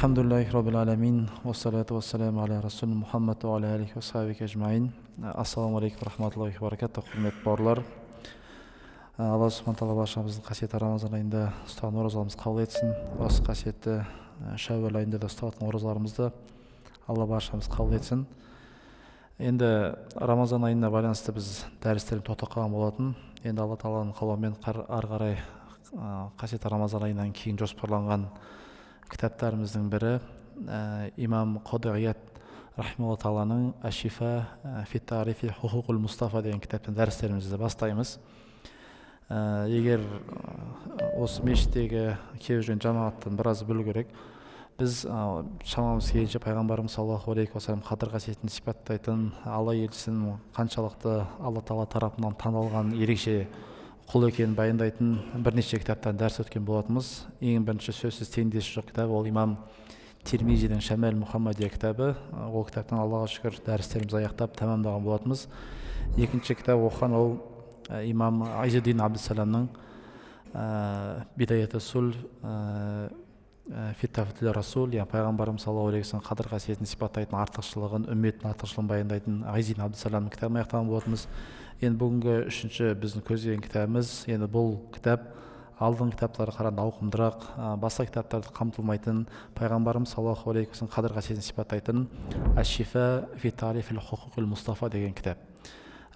Альхамдулиллахи роббил аламин, уассалату уассаламу аля расулина Мухаммад уа аля алихи уа сахабихи ажмаин. Ассаламу алейкум рахматуллахи ва баракатух, құрметті бауырлар. Алла субхана тағала баршамыздың қасиетті Рамазан айында ұстаған оразамызды қабыл етсін. Осы қасиетті Шәууал айында да ұстап жатқан оразаларымызды Алла баршамызды қабыл етсін. Енді Рамазан айына байланысты біз дәрістерді тоқтап қалған болатын. Енді Алла тағаланың қалауымен ары қарай қасиетті Рамазан айынан кейін жоспарланған кітаптарымыздың бірі имам Қоди Ияд рахималла тағаланың Аш-Шифа фи тарифи хукукул Мустафа деген кітаптан дәрістерімізді бастаймыз. Егер осы мешіттегі келіп жүрген жамағаттан біраз білу керек. Біз шамамыз келгенше пайғамбарымыз саллаллаху алейхи уассалам қадір қасиетін сипаттайтын, Алла елшісінің қаншалықты Алла тағала тарапынан таңдалған ерекше құл екенін баяндайтын бірнеше кітаптан дәріс өткен болатынбыз. Ең бірінші сөзсіз теңдесі жоқ кітап ол имам Тирмизидің Шамәл Мұхаммадия кітабы. Ол кітаптан Аллаға шүкір дәрістерімізді аяқтап тәмамдаған болатынбыз. Екінші кітап оқыған ол имам Айзуддин Абдусаламның Бидаяту сул фи тафдил расул, яғни пайғамбарымыз саллаллаху алейхи уассалам қадір қасиетін сипаттайтын артықшылығын, үмметтің артықшылығын баяндайтын Айзуддин Абдусаламның кітабын аяқтаған болатынбыз. Енді бүгінгі үшінші біздің көздеген кітабымыз, енді бұл кітап алдыңғы кітаптарға қарағанда ауқымдырақ, басқа кітаптарды қамтылмайтын, пайғамбарымыз саллаллаху алейхи уассалам қадір қасиетін сипаттайтын Аш-Шифа фи тарифил хукукил Мустафа деген кітап.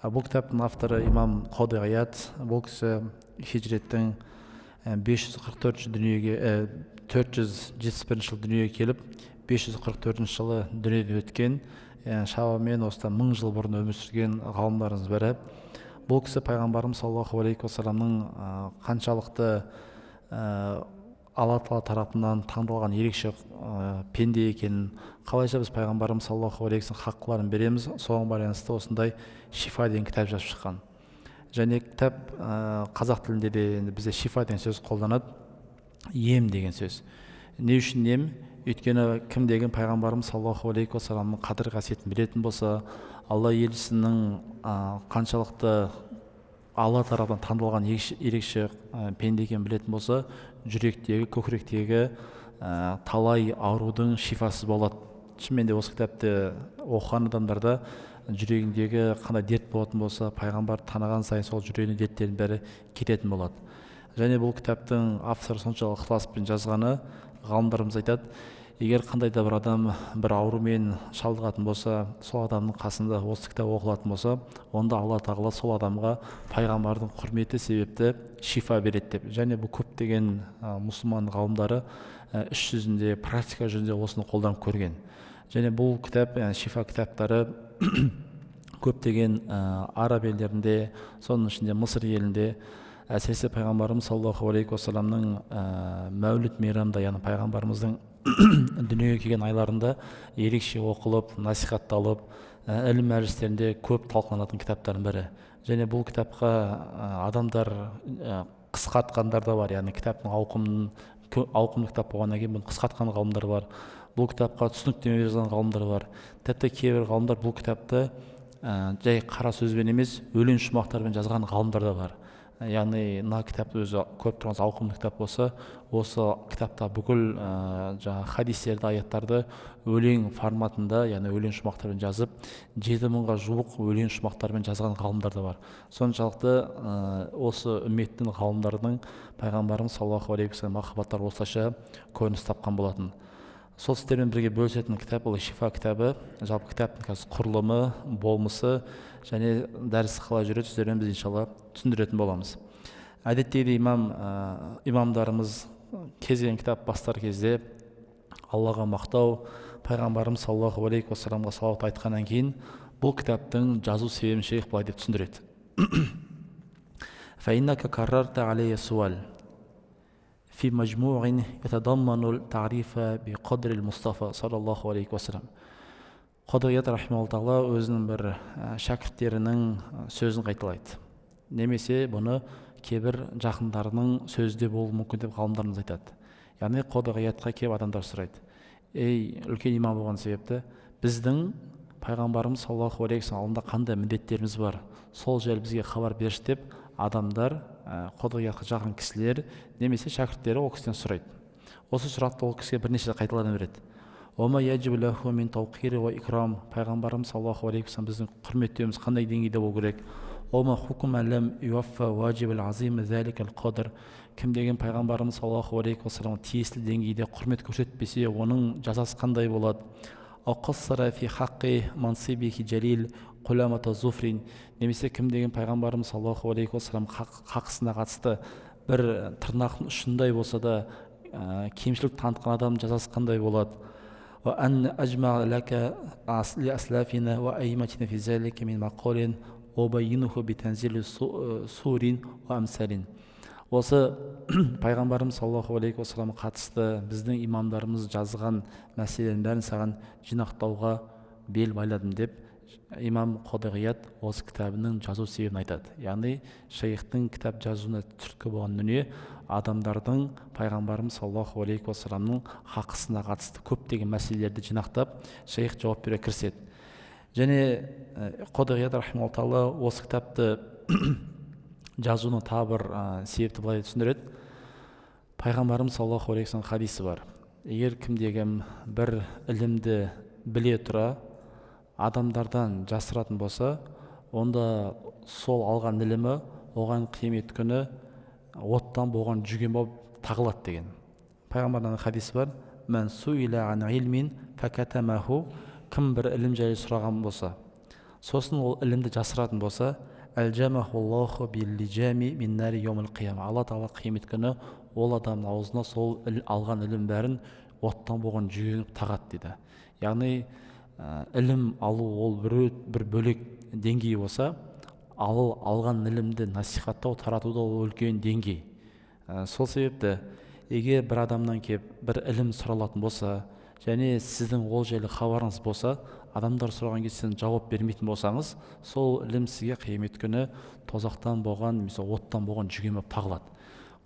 Бұл кітаптың авторы имам Қоди Ияд. Бұл кісі хижреттің 544 дүниеге, 471 жылы дүниеге келіп, 544 жылы дүниеден өткен, шамамен осыдан 1000 жыл бұрын өмір сүрген ғалымдарымыз бірі. Бұл кісі пайғамбарымыз саллаллаху алейхи уассаламның қаншалықты Алла тағала тарапынан таңдалған ерекше пенде екенін, қалайша біз пайғамбарымыз саллаллаху алейхи уассалам хаққыларын береміз, соған байланысты осындай Шифа деген кітап жазып шыққан. Және кітап қазақ тілінде де енді бізде шифа деген сөз қолданады, ем деген сөз. Не үшін ем? Өйткені кім деген пайғамбарымыз саллаллаху алейхи уассаламның қадір қасиетін білетін болса, Алла елшісінің қаншалықты Алла тарапынан таңдалған ерекше пенде екенін білетін болса, жүректегі, көкіректегі талай аурудың шифасы болады. Шынымен де осы кітапты оқыған адамдарда жүрегіндегі қандай дерт болатын болса, пайғамбар таныған сайын сол жүрегінің дерттерінің бәрі кететін болады. Және бұл кітаптың авторы соншалық ықыласпен жазғаны, ғалымдарымыз айтады, егер қандай да бір адам бір аурумен шалдығатын болса, сол адамның қасында осы кітап оқылатын болса, онда Алла тағала сол адамға пайғамбардың құрметі себепті шифа береді деп. Және бұл көптеген мұсылман ғалымдары іс жүзінде, практика жүзінде осыны қолданып көрген. Және бұл кітап, яғни шифа кітаптары көптеген араб елдерінде, соның ішінде Мысыр елінде, әсіресе пайғамбарымыз саллаллаху алейхи уассаламның мәуліт мейрамында, яғни пайғамбарымыздың дүниеге келген айларында ерекше оқылып, насихатталып, ілім мәжілістерінде көп талқыланатын кітаптардың бірі. Және бұл кітапқа адамдар қысқартқандар да бар, яғни кітаптың ауқымды кітап болғаннан кейін бұны қысқартқан ғалымдар бар. Бұл кітапқа түсініктеме жазған ғалымдар бар. Тіпті кейбір ғалымдар бұл кітапты жай қара сөзбен емес, өлең шумақтармен жазған ғалымдар да бар. Яғни мына кітап өзі көріп тұрғаныңыз ауқымды кітап болса, осы кітапта бүкіл жаңағы хадистерді, аяттарды өлең форматында, яғни өлең шумақтармен жазып, 7000-ға жуық өлең шумақтармен жазған ғалымдар да бар. Соншалықты осы үмметтің ғалымдарының пайғамбарымыз саллаллаху алейхи уассалам махаббаттары осылайша көрініс тапқан болатын. Сол сіздермен бірге бөлісетін кітап ол Шифа кітабы. Жалпы кітаптың қазір құрылымы, болмысы және дәріс қалай жүреді, сіздермен біз иншалла түсіндіретін боламыз. Әдеттегідей имамдарымыз кез келген кітап бастар кезде Аллаға мақтау, пайғамбарымыз саллаллаху алейхи уассаламға салауат айтқаннан кейін бұл кітаптың жазу себебін шейх былай деп түсіндіреді. فإنك كررت علي السؤال في مجموع يتضمن التعريف بقدر المصطفى صلى الله عليه وسلم. Қоди Ияд рахималлаху тағала өзінің бір шәкірттерінің сөзін қайталайды. Немесе бұны кейбір жақындарының сөзі де болуы мүмкін деп ғалымдарымыз айтады. Яғни Қоди Иядқа келіп адамдар сұрайды. Ей, үлкен имам болған себепті біздің пайғамбарымыз саллаллаху алейхи уассалам алдында қандай міндеттеріміз бар, сол жайлы бізге хабар берші деп адамдар, Қоди Иядқа жақын кісілер немесе шәкірттері ол кісіден сұрайды. Осы сұрақты ол кісіге бірнеше рет қайталана береді. Пайғамбарымыз саллаллаху алейхи уассалам біздің құрметтеуіміз қандай деңгейде болу керек? Кім деген пайғамбарымыз саллаллаху алейхи уассаламға тиесілі деңгейде құрмет көрсетпесе, оның жазасы қандай болады? Немесе кім деген пайғамбарымыз саллаллаху алейхи уассалам хақысына қатысты бір тырнақтың ұшындай болса да кемшілік танытқан адамның жазасы қандай болады? Осы пайғамбарымыз саллаллаху алейхи уассаламға қатысты біздің имамдарымыз жазған мәселенің бәрін саған жинақтауға бел байладым деп имам Қоди Ғият осы кітабының жазу себебін айтады. Яғни шейхтің кітап жазуына түрткі болған дүние адамдардың пайғамбарымыз саллаллаху алейхи уассаламның хақысына қатысты көптеген мәселелерді жинақтап шейх жауап бере кіріседі. Және Қоди Ғият рахимахуллах тағала осы кітапты жазуының тағы бір себепті былай түсіндіреді. Пайғамбарымыз саллаллаху алейхи уассалам хадисі бар. Егер кімде-кім бір ілімді біле тұра адамдардан жасыратын болса, онда сол алған ілімі оған қиямет күні оттан болған жүген болып тағылады деген. Пайғамбардан хадисі бар. Мән суила ан илмин факатамаху, кім бір ілім жайлы сұраған болса, сосын ол ілімді жасыратын болса, әлжамахуллаху биллижами мин нари йомил қияма, Алла тағала қиямет күні ол адамның аузына сол алған ілім бәрін оттан болған жүген тағады дейді. Яғни ілім алу ол бір бөлек деңгей болса, ал алған ілімді насихаттау, тарату да ол үлкен деңгей. Сол себепті егер бір адамнан келіп бір ілім сұралатын болса, және сіздің ол жайлы хабарыңыз болса, адамдар сұраған кезде сіз жауап бермейтін болсаңыз, сол ілім сізге қиямет күні тозақтан болған, немесе оттан болған жүген болып тағылады.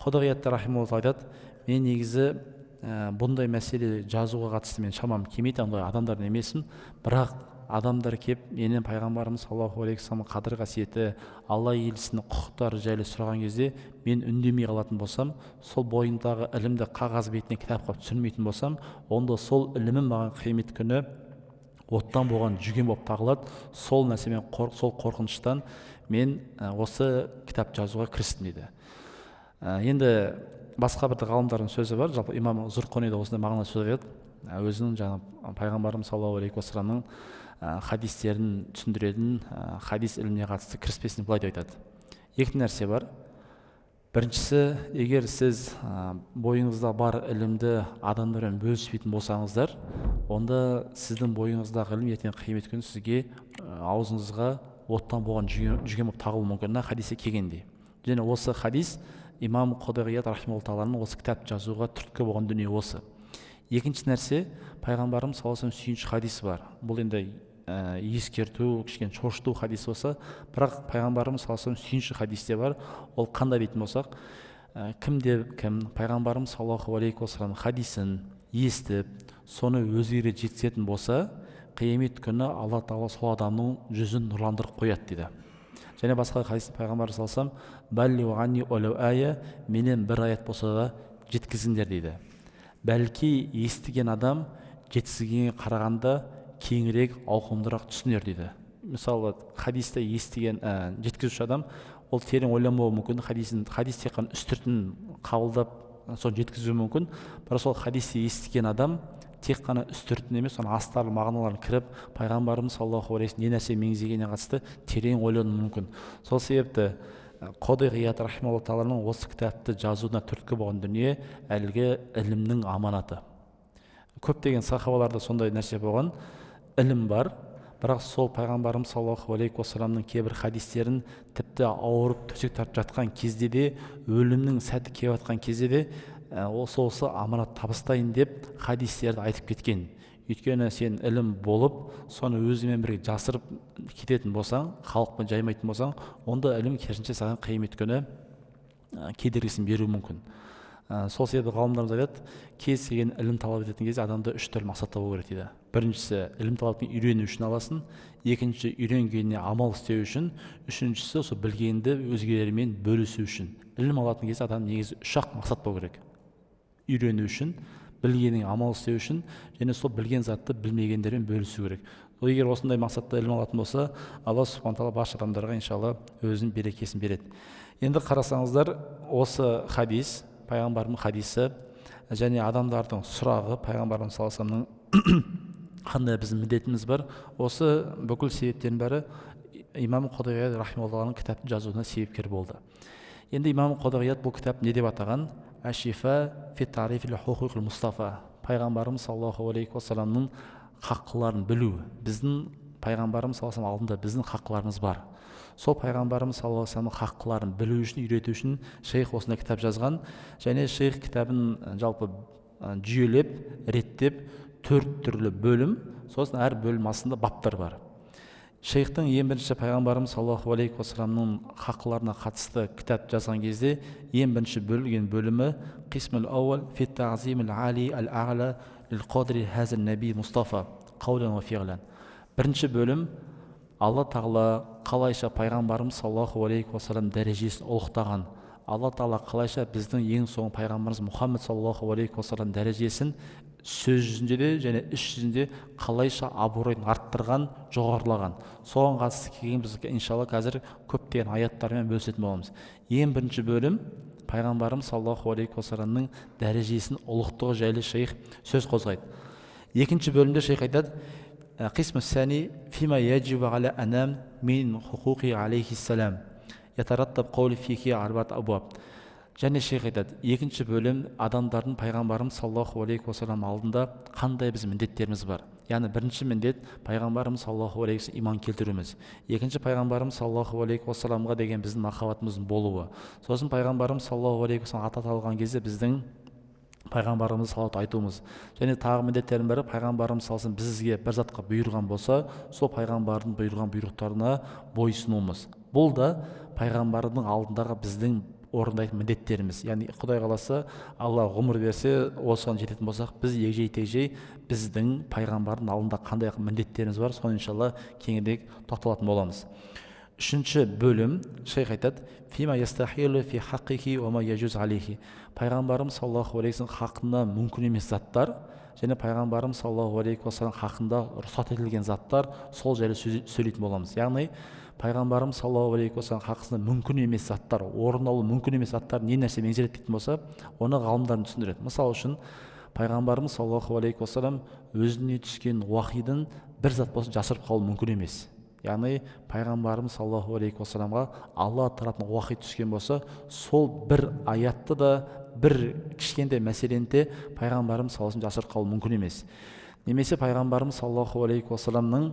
Қоди Ғият рахимахуллах айтады, мен негізі бұндай мәселе жазуға қатысты мен шамам келмейді, андай адамдар емеспін, бірақ адамдар келіп менен пайғамбарымыз саллаллаху алейхи уассалам қадір қасиеті, Алла елшісінің құқықтары жайлы сұраған кезде мен үндемей қалатын болсам, сол бойындағы ілімді қағаз бетіне кітап қылып түсірмейтін болсам, онда сол ілімім маған қиямет күні оттан болған жүген болып тағылады. Сол нәрсемен, сол қорқыныштан мен осы кітап жазуға кірістім дейді. Енді басқа бір ғалымдардың сөзі бар, жалпы имам Зурқони да осындай мағына сөз айтады. Өзінің жаңа пайғамбарымыз саллаллаху алейхи уассаламның хадистерін түсіндіретін хадис іліміне қатысты кіріспесін былай деп айтады. Екі нәрсе бар. Біріншісі, егер сіз бойыңызда бар ілімді адамдармен бөліспейтін болсаңыздар, онда сіздің бойыңыздағы ілім ертең қиямет күні сізге аузыңызға оттан болған жүген болып тағылуы мүмкін. Мына хадисте келгендей. Және осы хадис имам Қоди Ғият рахимахуллах тағаланың осы кітап жазуға түрткі болған дүние осы. Екінші нәрсе, пайғамбарымыз саллаллаху алейхи вассалам сүйінші хадисі бар. Бұл енді ескерту, кішкене шошыту хадисі болса, бірақ пайғамбарымыз саллаллаху алейхи вассалам сүйінші хадисте бар. Ол қандай дейтін болсақ, кімде кім пайғамбарымыз саллаллаху алейхи вассалам хадисін естіп, соны өзгере жеткізетін болса, қиямет күні Алла тағала сол адамның жүзін нұрландырып қояды дейді. Және басқа хадисте пайғамбарымыз саллаллаху алейхи вассалам, баллигу анни уалау ая, менен бір аят болса да жеткізіңдер дейді. Бәлки естіген адам жеткізгенге қарағанда кеңірек, ауқымдырақ түсінер дейді. Мысалы, хадисті естіген жеткізуші адам ол терең ойланбауы мүмкін, хадис тек қана үстіртін қабылдап соны жеткізуі мүмкін. Бірақ сол хадисті естіген адам тек қана үстіртін емес, соның астарлы мағыналарын кіріп, пайғамбарымыз саллаллаху алейхи вассалам не нәрсе меңзегеніне қатысты терең ойлануы мүмкін. Сол себепті Қоди Ғият рахимахуллах тағаланың осы кітапты жазуына түрткі болған дүние әлгі ілімнің аманаты. Көптеген сахабаларда сондай нәрсе болған, ілім бар, бірақ сол пайғамбарымыз саллаллаху алейхи уассаламның кейбір хадистерін тіпті ауырып төсек тартып жатқан кезде де, өлімнің сәті келіп жатқан кезде де осы аманат табыстайын деп хадистерді айтып кеткен. Өйткені сен ілім болып, соны өзімен бірге жасырып кететін болсаң, халықпен жаймайтын болсаң, онда ілім керісінше саған қиямет күні кедергісін беруі мүмкін. Сол себепті ғалымдарымыз айтады, кез келген ілім талап ететін кезде адамда үш түрлі мақсатта болу керек дейді. Біріншісі, ілім талап еткен үйрену үшін аласың, екінші, үйренгеніне амал істеу үшін, үшіншісі, сол білгенді өзгелермен бөлісу үшін. Ілім алатын кезде адам негізі үш ақ мақсат болу керек. үйрену үшін, білгенің амал істеу үшін және сол білген затты білмегендермен бөлісу керек. Егер осындай мақсатта ілім алатын болса, Алла субхана тағала барша адамдарға иншалла өзінің берекесін береді. Енді қарасаңыздар, осы хадис, пайғамбардың хадисі және адамдардың сұрағы, пайғамбарымыз саллаллаху алейхи уассаламның қандай біздің міндетіміз бар, осы бүкіл себептердің бәрі имам Қодағият рахималлахның кітапты жазуына себепкер болды. Енді имам Қодағият бұл кітап не деп атаған? Әш-шифа фи тарифил хукукил Мустафа. Пайғамбарымыз саллаллаху алейхи уассаламның хаққыларын білу. Біздің пайғамбарымыз саллаллаху алейхи уассалам алдында біздің хаққыларымыз бар. Сол пайғамбарымыз саллаллаху алейхи уассаламның хаққыларын білу үшін, үйрету үшін шейх осындай кітап жазған. Және шейх кітабын жалпы жүйелеп, реттеп, 4 түрлі бөлім, сосын әр бөлім астында баптар бар. Шейхтің ең бірінші пайғамбарымыз саллаллаху алейхи уассаламның хаққыларына қатысты кітап жазған кезде ең бірінші бөлген бөлімі қисмул ауал фи таъзимил али әл ағла лил қадри хаза наби Мустафа қаулан уа фиғлан. Бірінші бөлім Алла тағала қалайша пайғамбарымыз саллаллаху алейхи уассалам дәрежесін ұлықтаған, Алла тағала қалайша біздің ең соңғы пайғамбарымыз Мұхаммед саллаллаху алейхи уассалам дәрежесін сөз жүзінде де және іс жүзінде қалайша абыройын арттырған, жоғарылаған. Соған қатысты келген біз иншалла қазір көптеген аяттармен бөлісетін боламыз. Ең бірінші бөлім пайғамбарымыз саллаллаху алейхи уассаламның дәрежесін ұлықтығы жайлы шейх сөз қозғайды. Екінші бөлімде шейх айтады: қисму сәни фима яджибу аля анам мин хукуқи алейхиссалам ятараттаб қаули фихи арбат абуаб. Және шейх айтады, екінші бөлім адамдардың пайғамбарымыз саллаллаху алейхи уассалам алдында қандай біз міндеттеріміз бар. Яғни бірінші міндет пайғамбарымыз саллаллаху алейхи уассалам иман келтіруіміз. Екінші пайғамбарымыз саллаллаху алейхи уассаламға деген біздің махаббатымыздың болуы. Сосын пайғамбарымыз саллаллаху алейхи уассалам аты аталған кезде біздің пайғамбарымыз салауат айтуымыз. Және тағы міндеттердің бірі пайғамбарымыз саллаллаху алейхи уассалам бізге бір затқа бұйырған болса, сол пайғамбардың бұйырған бұйрықтарына бойсынуымыз. Бұл да пайғамбардың алдындағы біздің орындайтын міндеттеріміз. Яғни Құдай қаласа, Алла ғұмыр берсе, осыған жететін болсақ, біз егжей-тегжей біздің пайғамбардың алдында қандай міндеттеріміз бар, соны иншалла кеңірек тоқталатын боламыз. Үшінші бөлім шейх айтады: фима ястахилу фи хаққихи уа ма яжуз алейхи. Пайғамбарымыз саллаллаху алейхи уассалам хақында мүмкін емес заттар және пайғамбарымыз саллаллаху алейхи уассалам хақында рұқсат етілген заттар, сол жайлы сөйлейтін боламыз. Яғни пайғамбарымыз саллаллаху алейхи уассалам хақысында мүмкін емес заттар, орын алу мүмкін емес заттар не нәрсе меңзереді дейтін болса, оны ғалымдар түсіндіреді. Мысалы үшін, пайғамбарымыз саллаллаху алейхи уассалам өзіне түскен уахидың бір зат болсын жасырып қалу мүмкін емес. Яғни пайғамбарымыз саллаллаху алейхи уассаламға Алла тарапынан уахи түскен болса, сол бір аятты да, бір кішкентай мәселені де пайғамбарымыз саллаллаху алейхи уассалам жасырып қалу мүмкін емес. Немесе пайғамбарымыз саллаллаху алейхи уассаламның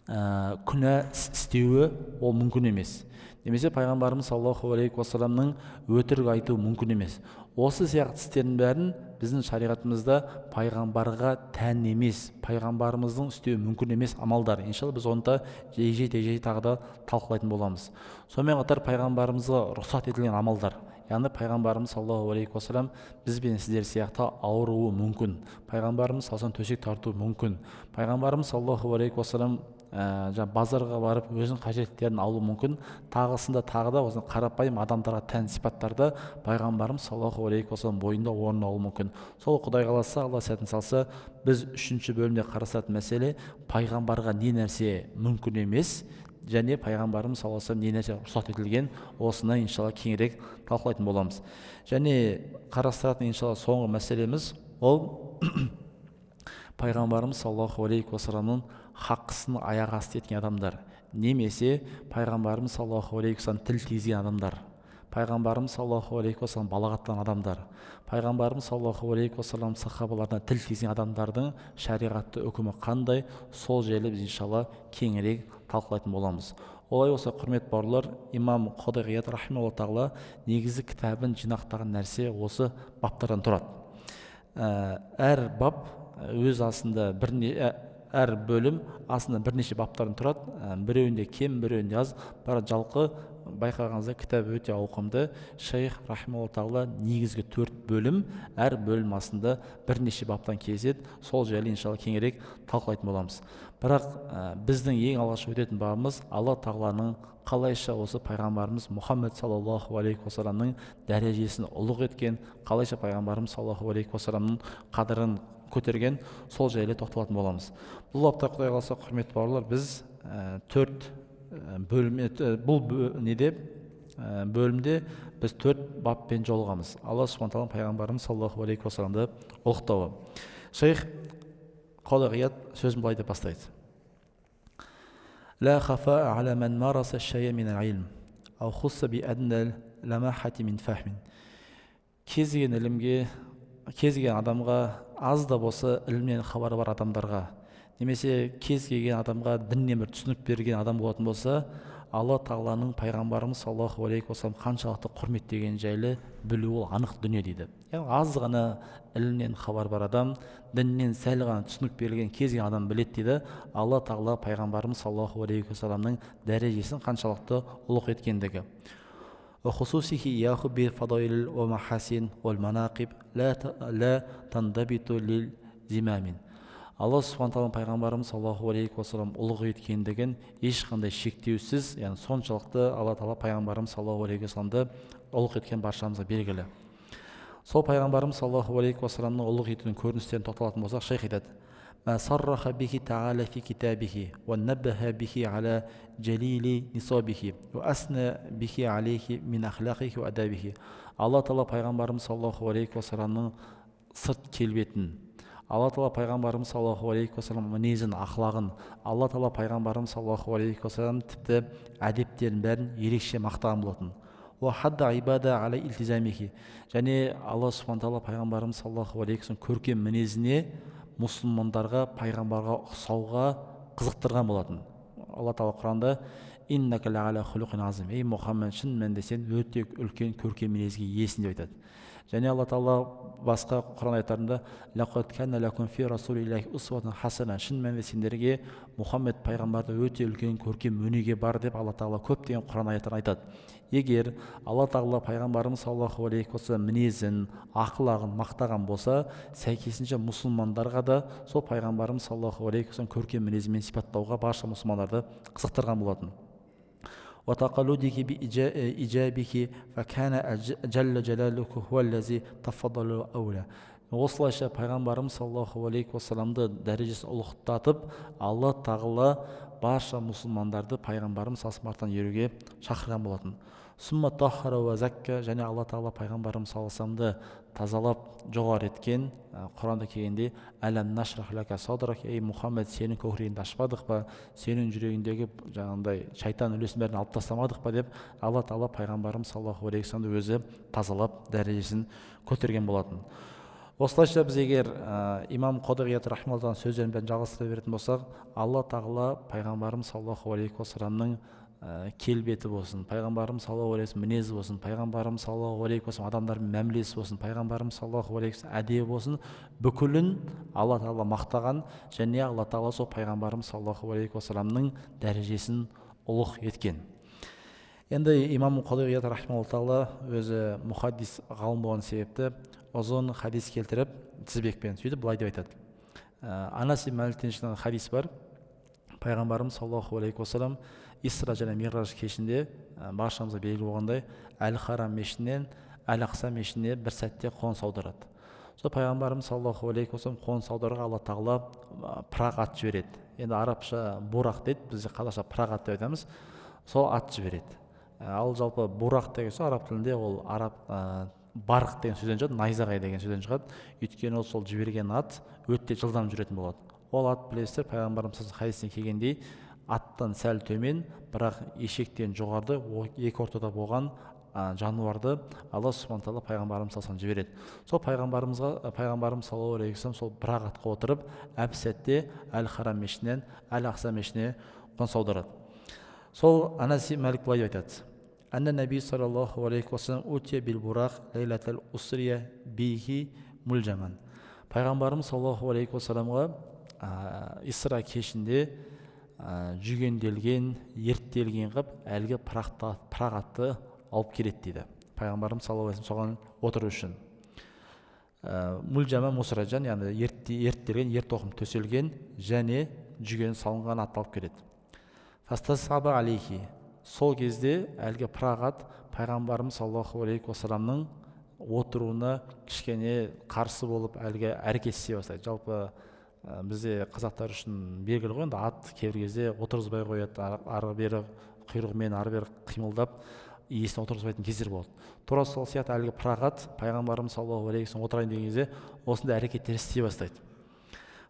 күнә істеуі ол мүмкін емес. Немесе пайғамбарымыз саллаллаху алейхи уассаламның өтірік айтуы мүмкін емес. Осы сияқты істердің бәрін біздің шариғатымызда пайғамбарға тән емес, пайғамбарымыздың істеуі мүмкін емес амалдар. Иншалла біз оны да егжей-тегжей тағы да талқылайтын боламыз. Сонымен қатар пайғамбарымызға рұқсат етілген амалдар. Яғни пайғамбарымыз саллаллаху алейхи уассалам біз бен сіздер сияқты ауруы мүмкін. Пайғамбарымыз саллаллаху алейхи уассалам төсек тартуы мүмкін. Пайғамбарымыз саллаллаху алейхи уассалам базарға барып өзінің қажеттерін алуы мүмкін. Тағысында тағы да осы қарапайым адамдарға тән сипаттарды пайғамбарымыз саллаллаху алейхи уассалам бойында орын алуы мүмкін. Сол Құдай қаласа, Алла сәтін салса, біз үшінші бөлімде қарасатын мәселе пайғамбарға не нәрсе мүмкін емес және пайғамбарымыз саллаллаху алейхи уассалам не нәрсе рұқсат етілген, осыны иншалла кеңірек талқылайтын боламыз. Және қарастыратын иншалла соңғы мәселеміз ол пайғамбарымыз саллаллаху алейхи уассаламның хаққысын аяқ асты еткен адамдар, немесе пайғамбарымыз саллаллаху алейхи уассалам тіл тигізген адамдар, пайғамбарымыз саллаллаху алейхи уассалам балағаттаған адамдар, пайғамбарымыз саллаллаху алейхи уассалам сахабаларына тіл тигізген адамдардың шариғатты үкімі қандай, сол жайлы біз иншалла кеңірек талқылайтын боламыз. Олай болса, құрметті бауырлар, имам Қодағият рахималлаху тағала негізі кітабын жинақтаған нәрсе осы баптардан тұрады. Әр бап өз астында әр бөлім астында бірнеше баптардан тұрады. Біреуінде кем, біреуінде аз, бірақ жалқы Байқағаныңыздай, кітап өте ауқымды. Шейх рахималлаху тағала негізгі 4 бөлім, әр бөлім астында бірнеше баптан кездеседі. Сол жайлы иншалла кеңірек талқылайтын боламыз. Бірақ біздің ең алғаш өтетін бабымыз Алла тағаланың қалайша осы пайғамбарымыз Мұхаммед саллаллаху алейхи уассаламның дәрежесін ұлық еткен, қалайша пайғамбарымыз саллаллаху алейхи уассаламның қадірін көтерген, сол жайлы тоқталатын боламыз. Бұл бапта, Құдай қаласа, құрметті бауырлар, біз 4 бөлім, бұл неде бөлімде біз 4 баппен жолығамыз. Алла субхана тағала пайғамбарымыз саллаллаху алейхи уассаламды ұлықтауы. Шейх Қады Ғият сөзін былай деп бастайды. لا خفاء على من مارس الشيء من العلم أو خص بأدنى لمحة من فهم. Кез келген ілімге, кез келген адамға, аз да болса ілімнен хабары бар адамдарға, немесе кез келген адамға діннен бір түсінік берген адам болатын болса, Алла тағаланың пайғамбарымыз саллаллаху алейхи уассалам қаншалықты құрметтегені жайлы білу ол анық дүние дейді. Яғни аз ғана ілімнен хабар бар адам, діннен сәл ғана түсінік берілген кез келген адам біледі дейді, Алла тағала пайғамбарымыз саллаллаху алейхи уассаламның дәрежесін қаншалықты ұлық еткендігі. Алла субхана тағала пайғамбарымыз саллаллаху алейхи уассалам ұлық еткендігін ешқандай шектеусіз, яғни соншалықты Алла тағала пайғамбарымыз саллаллаху алейхи уассаламды ұлық еткен баршамызға белгілі. Сол пайғамбарымыз саллаллаху алейхи уассаламның ұлық етуінің көріністерін тоқталатын болсақ, шейх айтады: «Ма сарраха бихи тағала фи китабихи, уа наббаха бихи аля жалили нисабихи, уа асна бихи алейхи мин ахлақихи уа адабихи». Алла тағала пайғамбарымыз саллаллаху алейхи уассаламның сырт келбетін, Алла тағала пайғамбарымыз саллаллаху алейхи уассалам мінезін, ақлағын, Алла тағала пайғамбарымыз саллаллаху алейхи уассалам тіпті әдептерін бәрін ерекше мақтаған болатын. Уа хадда ибада аля илтизамихи. Және Алла субхана тағала пайғамбарымыз саллаллаху алейхи уассалам көркем мінезіне мұсылмандарға пайғамбарға ұқсауға қызықтырған болатын. Алла тағала Құранда: «Иннака ла'аля хулуқин азим». Ей Мұхаммед, шын мәнінде сен өте үлкен көркем мінезге иесің деп айтады. Және Алла тағала басқа Құран аяттарында: «Лақад кана лакум фи расулиллахи усватун хасана». Шын мәнінде сендерге Мұхаммед пайғамбарда өте үлкен көркем өнеге бар деп Алла тағала көптеген Құран аяттарын айтады. Егер Алла тағала пайғамбарымыз саллаллаху алейхи уассалам мінезін, ақылағын мақтаған болса, сәйкесінше мұсылмандарға да сол пайғамбарымыз саллаллаху алейхи уассалам көркем мінезімен сипаттауға барша мұсылмандарды қызықтырған болатын. وتقلده بإيجابه فكان جل جلاله هو الذي تفضل أولى. Осылайша пайғамбарымыз саллаллаху алейхи уассаламды дәрежесін ұлықтатып, Алла тағала барша мұсылмандарды пайғамбарымыз саллаллаху алейхи еруге шақырған болатын. Сумма тахара уа закка. Және Алла тағала пайғамбарымыз саллаллаху алейхи уассаламды тазалап жоғары еткен. Құранда келгенде: «Әләм нашрах лака садрак». Ей Мұхаммед, сенің көкірегіңді ашпадық па, сенің жүрегіңдегі жаңағындай шайтан үлесін бәрін алып тастамадық па деп Алла тағала пайғамбарымыз саллаллаху алейхи уассаламды өзі тазалап дәрежесін көтерген болатын. Осылайша біз егер имам Қады Ғият рахималлаху сөздерін бәрін жалғастыра беретін болсақ, Алла тағала пайғамбарымыз саллаллаху алейхи уассаламның келбеті болсын, пайғамбарымыз саллаллаху алейхи уассалам мінезі болсын, пайғамбарымыз саллаллаху алейхи уассалам адамдармен мәмілесі болсын, пайғамбарымыз саллаллаху алейхи уассалам әдебі болсын, бүкілін Алла тағала мақтаған және Алла тағала сол пайғамбарымыз саллаллаху алейхи уассаламның дәрежесін ұлық еткен. Енді имам Қады Ғият рахималлаху тағала өзі мұхаддис ғалым болған себепті ұзын хадис келтіріп тізбекпен сөйтіп былай деп айтады. Анас ибн Маликтен шыққан хадис бар. Пайғамбарымыз саллаллаху алейхи уассалам Исра және Миғраж кешінде, баршамызға белгілі болғандай, Әл-Харам мешітінен Әл-Ақса мешітіне бір сәтте қоныс аударады. Сол пайғамбарымыз саллаллаху алейхи уассалам қоныс аударуға Алла тағала пырақ ат жібереді. Енді арабша бурақ дейді, біз қазақша пырақ ат деп айтамыз. Сол ат жібереді. Ал жалпы бурақ деген сөз араб тілінде ол араб барық деген сөзден шығады, найзағай деген сөзден шығады. Өйткені ол сол жіберген ат өте жылдам жүретін болады. Ол ат, білесіздер, пайғамбарымыз хадисіне келгендей, аттан сәл төмен, бірақ ешектен жоғарыда, екі ортада болған жануарды Алла субхана тағала пайғамбарымыз саллаллаху алейхи жібереді. Сол пайғамбарымызға пайғамбарымыз саллаллаху алейхи уассалам сол бір атқа отырып, әп сәтте Әл-Харам мешітінен Әл-Ақса мешітіне қоныс аударады. Сол Анас ибн Малик былай деп айтады: «Әнна наби саллаллаху алейхи уассалам утия бил бурақ лейлатал усрия бихи мулжаман». Пайғамбарымыз саллаллаху алейхи уассаламға Исра кешінде жүгенделген, ерттелген қылып әлгі пырақ атты алып келеді дейді. Пайғамбарымыз саллаллаху алейхи вассалам соған отыру үшін. Мульжама мусражан, яғни ерттелген, ер тоқым төселген және жүген салынған атты алып келеді. Фастасаба алейхи. Сол кезде әлгі пырақ ат пайғамбарымыз саллаллаху алейхи уассаламның отыруына кішкене қарсы болып әлгі әрекет істей бастайды. Жалпы бізде қазақтар үшін белгілі ғой, енді ат кейбір кезде отырғызбай қояды, ары бері құйрығымен ары бері қимылдап иесін отырғызбайтын кездер болады. Тура сол сияқты әлгі пырақ ат пайғамбарымыз саллаллаху алейхи уассалам отырайын деген кезде осындай әрекеттер істей бастайды.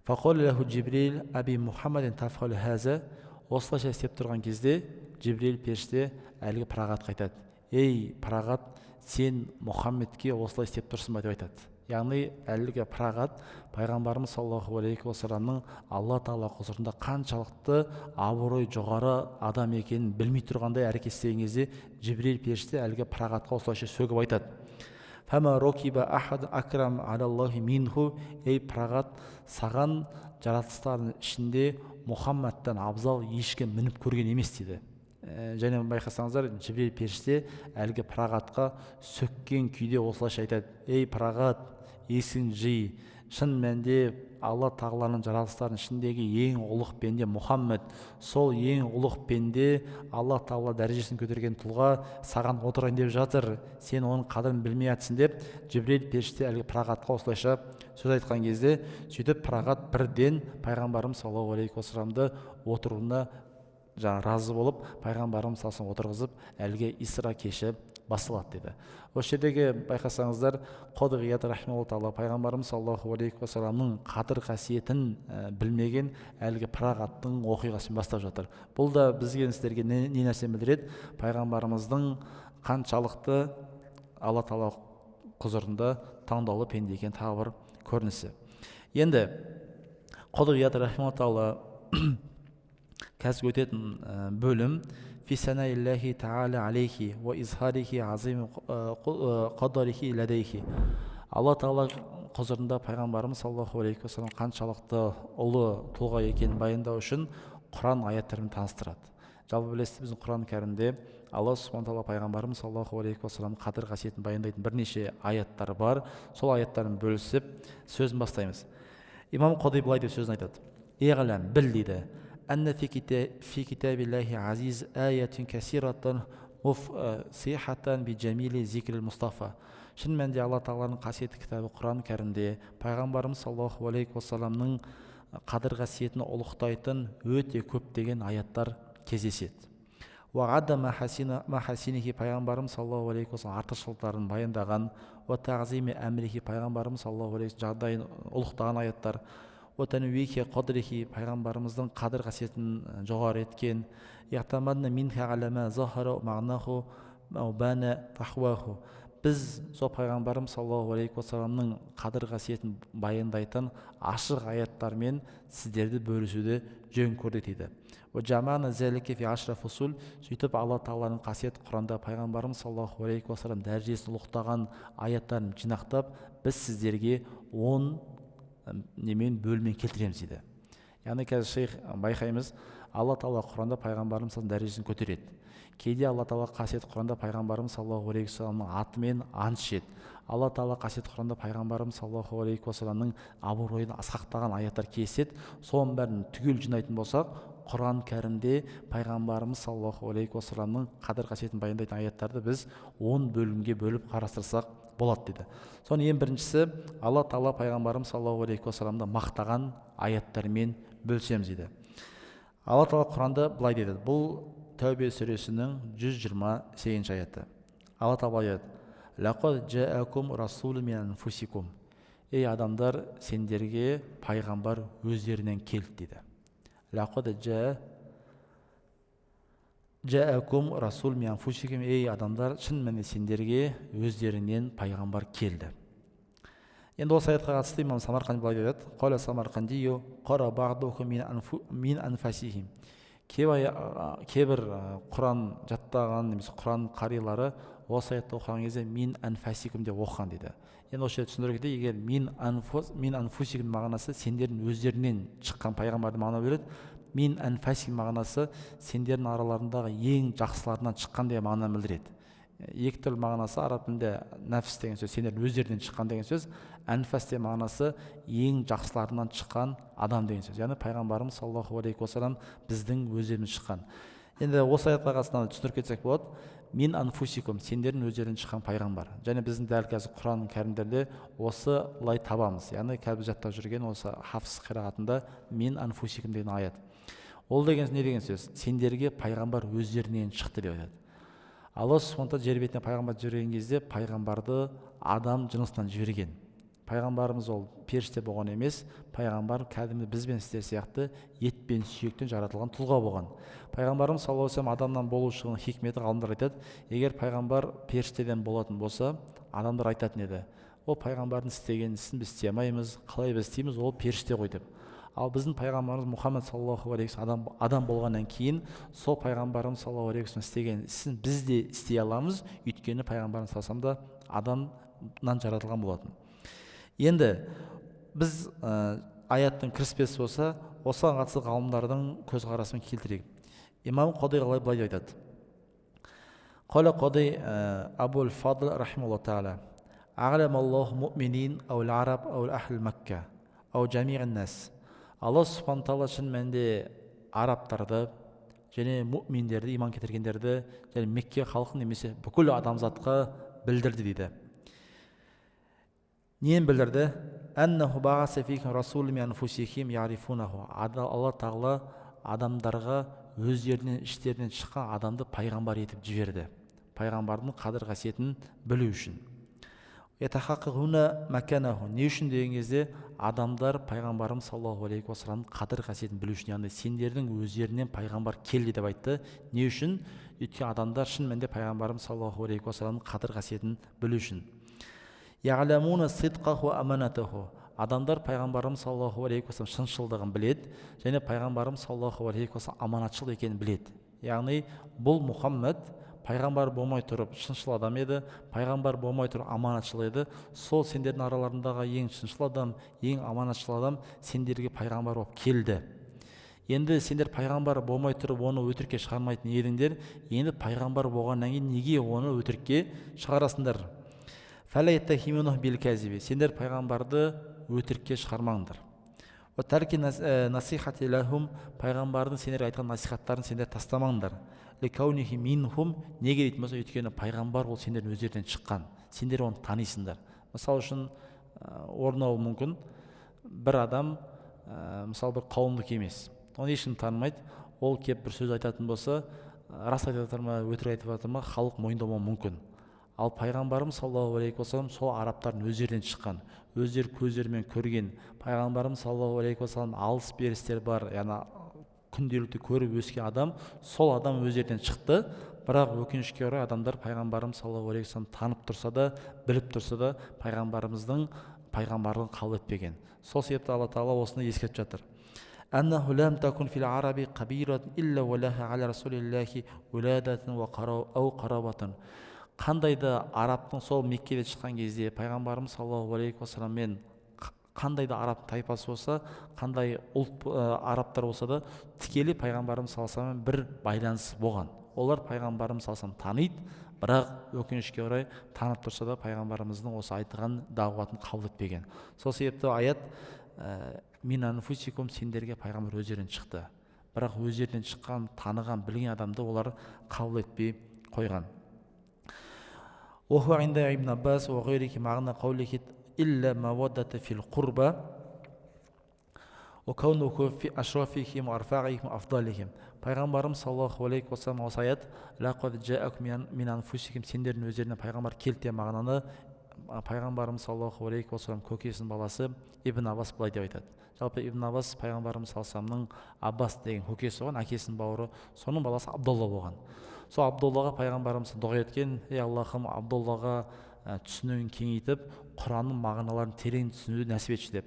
Фақал лаху Джибрил аби Мухаммадин тафғалу хаза. Осылайша істеп тұрған кезде Джибрил періште әлгі пырақ атқа айтады: ей пырақ ат, сен Мұхаммедке осылай істеп тұрсың ба деп айтады. Яғни әлгі пырақ ат пайғамбарымыз саллаллаху алейхи уассаламның Алла тағала құзырында қаншалықты абырой жоғары адам екенін білмей тұрғандай әрекет істеген кезде Джибрил періште әлгі пырақ атқа осылайша сөгіп айтады. Фама рокиба ахад акрам алаллахи минху. Ей пырақ ат, саған жаратылыстардың ішінде Мұхаммадтан абзал ешкім мініп көрген емес дейді. Және байқасаңыздар, Джибрил періште әлгі пырақ атқа сөккен күйде осылайша айтады: ей пырақ ат, есің жи, шын мәнінде Алла тағаланың жаратылыстарының ішіндегі ең ұлық пенде Мұхаммед, сол ең ұлық пенде Алла тағала дәрежесін көтерген тұлға саған отырайын деп жатыр, сен оның қадірін білмей жатсың деп Джибрил періште әлгі пырақ атқа осылайша сөз айтқан кезде, сөйтіп пырақ ат бірден пайғамбарымыз саллаллаху алейхи уассаламды отыруына жаңа разы болып, пайғамбарымыз саллаллаху отырғызып, әлгі Исра кеші басталады деді. Осы жердегі байқасаңыздар, Қадыр Ғият рахималлаху тағала пайғамбарымыз саллаллаху алейхи уассаламның қадір қасиетін білмеген әлгі пырақ аттың оқиғасын бастап жатыр. Бұл да бізге, сіздерге не нәрсені білдіреді? Пайғамбарымыздың қаншалықты Алла тағала құзырында таңдаулы пенде екенін тағы бір көрінісі. Енді Қадыр Ғият рахималлаху тағала қазір өтетін бөлім фи санаиллахи тағала алейхи уа изхарихи азим қадарихи ләдейхи. Алла тағала құзырында пайғамбарымыз саллаллаху алейхи уассалам қаншалықты ұлы тұлға екенін баяндау үшін Құран аяттарымен таныстырады. Жалпы білесіз, біздің Құран кәрімде Алла субхана тағала пайғамбарымыз саллаллаху алейхи уассалам қадір қасиетін баяндайтын бірнеше аяттар бар. Сол аяттарын бөлісіп сөзін бастаймыз. Имам Қади былай деп сөзін айтады: иғлам, біл дейді, أن في كتاب الله عزيز آية كثيرة مفصحة بجميل ذكر المصطفى. Шын мәнінде Алла тағаланың қасиетті кітабы Құран кәрімде пайғамбарымыз саллаллаху алейхи уассаламның қадір қасиетін ұлықтайтын өте көптеген аяттар кездеседі. Уағада махасинихи, пайғамбарымыз саллаллаху алейхи уассалам артықшылықтарын баяндаған, уа тағзими әмрихи, пайғамбарымыз саллаллаху алейхи жағдайын ұлықтаған аяттар, уа танвихи қадрихи, пайғамбарымыздың қадір қасиетін жоғары еткен, яътамадна минха ала ма захара мағнаху ау бана фахуаху. Біз сол пайғамбарымыз саллаллаху алейхи уассаламның қадір қасиетін баяндайтын ашық аяттармен сіздерді бөлісуді жөн көрдік дейді. Сөйтіп Алла тағаланың қасиетті Құранда пайғамбарымыз саллаллаху алейхи уассалам дәрежесін ұлықтаған аяттарын жинақтап, біз сіздерге 10 немен бөліммен келтіреміз дейді. Яғни қазір шейх байқаймыз, Алла тағала Құранда пайғамбарымыз дәрежесін көтереді. Кейде Алла тағала қасиетті Құранда пайғамбарымыз саллаллаху алейхи уассаламның атымен ант ішеді. Алла тағала қасиетті Құранда пайғамбарымыз саллаллаху алейхи уассаламның абыройын асқақтаған аяттар кездеседі. Соның бәрін түгел жинайтын болсақ, Құран кәрімде пайғамбарымыз саллаллаху алейхи уассаламның қадір қасиетін баяндайтын аяттарды біз 10 бөлімге бөліп қарастырсақ болады дейді. Соның ең біріншісі, Алла тағала пайғамбарымыз саллаллаху алейхи уассаламды мақтаған аяттармен бөлісеміз дейді. Алла тағала Құранда былай дейді. Бұл Тәубе сүресінің 128 аяты. Алла тағала былай дейді: Лақад жаакум расулун мин анфусикум. Ей адамдар, сендерге пайғамбар өздерінен келді дейді. Лақад жаакум расул мин анфусикум. Ей адамдар, шын мәнінде сендерге өздерінен пайғамбар келді. Енді осы аятқа қатысты имам Самарқанди былай деп айтады: Қала Самарқандию қара ба'духум мин анфасихим. Кейбір Құран жаттаған немесе Құран қарилары осы аятты оқыған кезде мин анфасикум деп оқыған дейді. Енді осы жерде түсіндіре кетейік, егер мин анфусикум мағынасы сендердің өздерінен шыққан пайғамбардың мағына береді. Мин әнфаси мағынасы сендердің араларындағы ең жақсыларынан шыққан деген мағынаны білдіреді. Екі түрлі мағынасы араб тілінде нәфс деген сөз сендердің өздерінен шыққан деген сөз, әнфас деген мағынасы ең жақсыларынан шыққан адам деген сөз. Яғни пайғамбарымыз саллаллаху алейхи уассалам біздің өздеріміз шыққан. Енді осы аятқа қатысты түсіндіріп кетсек болады. Мин анфусикум, сендердің өздерінен шыққан пайғамбар. Және біздің дәл қазір Құран кәрімдерде осылай табамыз. Яғни қазір жаттап жүрген осы Хафс қирағатында мин анфусикум деген аят. Ол деген не деген сөз? Сендерге пайғамбар өздерінен шықты деп айтады. Алла субхана жер бетіне пайғамбар жіберген кезде пайғамбарды адам жынысынан жіберген. Пайғамбарымыз ол періште болған емес, пайғамбар кәдімгі біз бен сіздер сияқты ет пен сүйектен жаратылған тұлға болған. Пайғамбарымыз саллаллаху алейхи вассалам адамнан болушының хикметі ғалымдар айтады, егер пайғамбар періштеден болатын болса, адамдар айтатын еді, ол пайғамбардың істеген ісін біз істей алмаймыз, қалай біз істейміз, ол періште ғой деп. Ал біздің пайғамбарымыз Мұхаммед саллаллаху алейхи вассалам адам болғаннан кейін сол пайғамбарымыз саллаллаху алейхи вассалам істеген ісін біз де істей аламыз, өйткені пайғамбарымыз саллаллаху алейхи вассалам да адамнан жаратылған болатын. Енді біз аяттың кіріспесі болса, осыған қатысты ғалымдардың көзқарасын келтірейік. Имам Қади қалай былай деп айтады. Қала Қади Абул Фадл рахималлаху тағала, «Ағлам Аллаху муъминин ау араб ау ахл Макка ау жамиғ нас». Алла субхана тағала шын мәнінде арабтарды және муъминдерді, иман келтіргендерді және Мекке халқын немесе бүкіл адамзатқа білдірді дейді. Нені білдірді? Әннаху бағаса фихим расулun мин анфусихим ярифунаху. Алла тағала адамдарға өздерінен, іштерінен шыққан адамды пайғамбар етіп жіберді. Пайғамбардың қадір қасиетін білу үшін. Ятахаққуна маканаху. Не үшін деген кезде адамдар пайғамбарымыз саллаллаху алейхи уассаламның қадір қасиетін білу үшін, яғни сендердің өздерінен пайғамбар келді деп айтты. Не үшін? Өйткені адамдар шын мәнінде пайғамбарымыз саллаллаху алейхи уассаламның қадір қасиетін білу үшін. Яғламуна сидқаху аманатаху. Адамдар пайғамбарымыз саллаллаху алейхи уассалам шыншылдығын біледі және пайғамбарымыз саллаллаху алейхи уассалам аманатшыл екенін біледі. Яғни бұл Мұхаммед пайғамбар болмай тұрып шыншыл адам еді, пайғамбар болмай тұрып аманатшыл еді. Сол сендердің араларындағы ең шыншыл адам, ең аманатшыл адам сендерге пайғамбар болып келді. Енді сендер пайғамбар болмай тұрып оны өтірікке шығармайтын едіңдер, енді пайғамбар болғаннан кейін неге оны өтірікке шығарасыңдар? Сендер пайғамбарды өтірікке шығармаңдар. Пайғамбардың сендерге айтқан насихаттарын сендер тастамаңдар. Неге дейтін болса, өйткені пайғамбар ол сендердің өздерінен шыққан, сендер оны танисыңдар. Мысал үшін орын алуы мүмкін бір адам, мысалы бір қауымдық емес, оны ешкім танымайды, ол келіп бір сөз айтатын болса, рас айтып жатыр ма, өтірік айтып жатыр ма, халық мойындамауы мүмкін. Ал пайғамбарымыз саллаллаху алейхи уассалам сол арабтардың өздерінен шыққан, өздері көздерімен көрген, пайғамбарымыз саллаллаху алейхи уассалам алыс берістер бар, яғни күнделікті көріп өскен адам, сол адам өздерінен шықты. Бірақ өкінішке орай адамдар пайғамбарымыз саллаллаху алейхи уассалам танып тұрса да, біліп тұрса да пайғамбарымыздың пайғамбарлығын қабыл етпеген. Сол себепті Алла тағала осыны ескертіп жатыр. أنه لم تكن في العرب قبيلة إلا ولها على رسول الله ولادة أو قرابة. Қандай да арабтың сол Меккеде шыққан кезде пайғамбарымыз саллаллаху алейхи уассаламмен қандай да араб тайпасы болса, қандай ұлт арабтар болса да, тікелей пайғамбарымыз саллаллаху алейхи вассаламмен бір байланыс болған. Олар пайғамбарымыз саллаллаху алейхи вассалам таниды, бірақ өкінішке орай танып тұрса да пайғамбарымыздың осы айтқан дағуатын қабыл етпеген. Сол себепті аят мин анфусикум, сендерге пайғамбар өздерінен шықты, бірақ өздерінен шыққан, таныған, білген адамды олар қабыл етпей қойған. وهو عند ابن عباس وغيره معنى قوله إلا مودة في القربى وكونه في أشرافهم وأرفعهم وأفضلهم. Пайғамбарымыз саллаллаху алейхи уассалам осы аят лақад жаакум мин анфусикум, сендердің өздеріне пайғамбар келді деген мағынаны пайғамбарымыз саллаллаху алейхи уассалам көкесінің баласы Ибн Аббас былай деп айтады. Жалпы Ибн Аббас пайғамбарымыз саллаллаху алейхи уассаламның Аббас деген көкесі болған, әкесінің бауыры, соның баласы Абдулла болған. Сол Абдуллаға пайғамбарымыз дұға еткен: ей Аллахым, Абдуллаға түсінігін кеңейтіп, Құранның мағыналарын терең түсінуді нәсіп етші деп.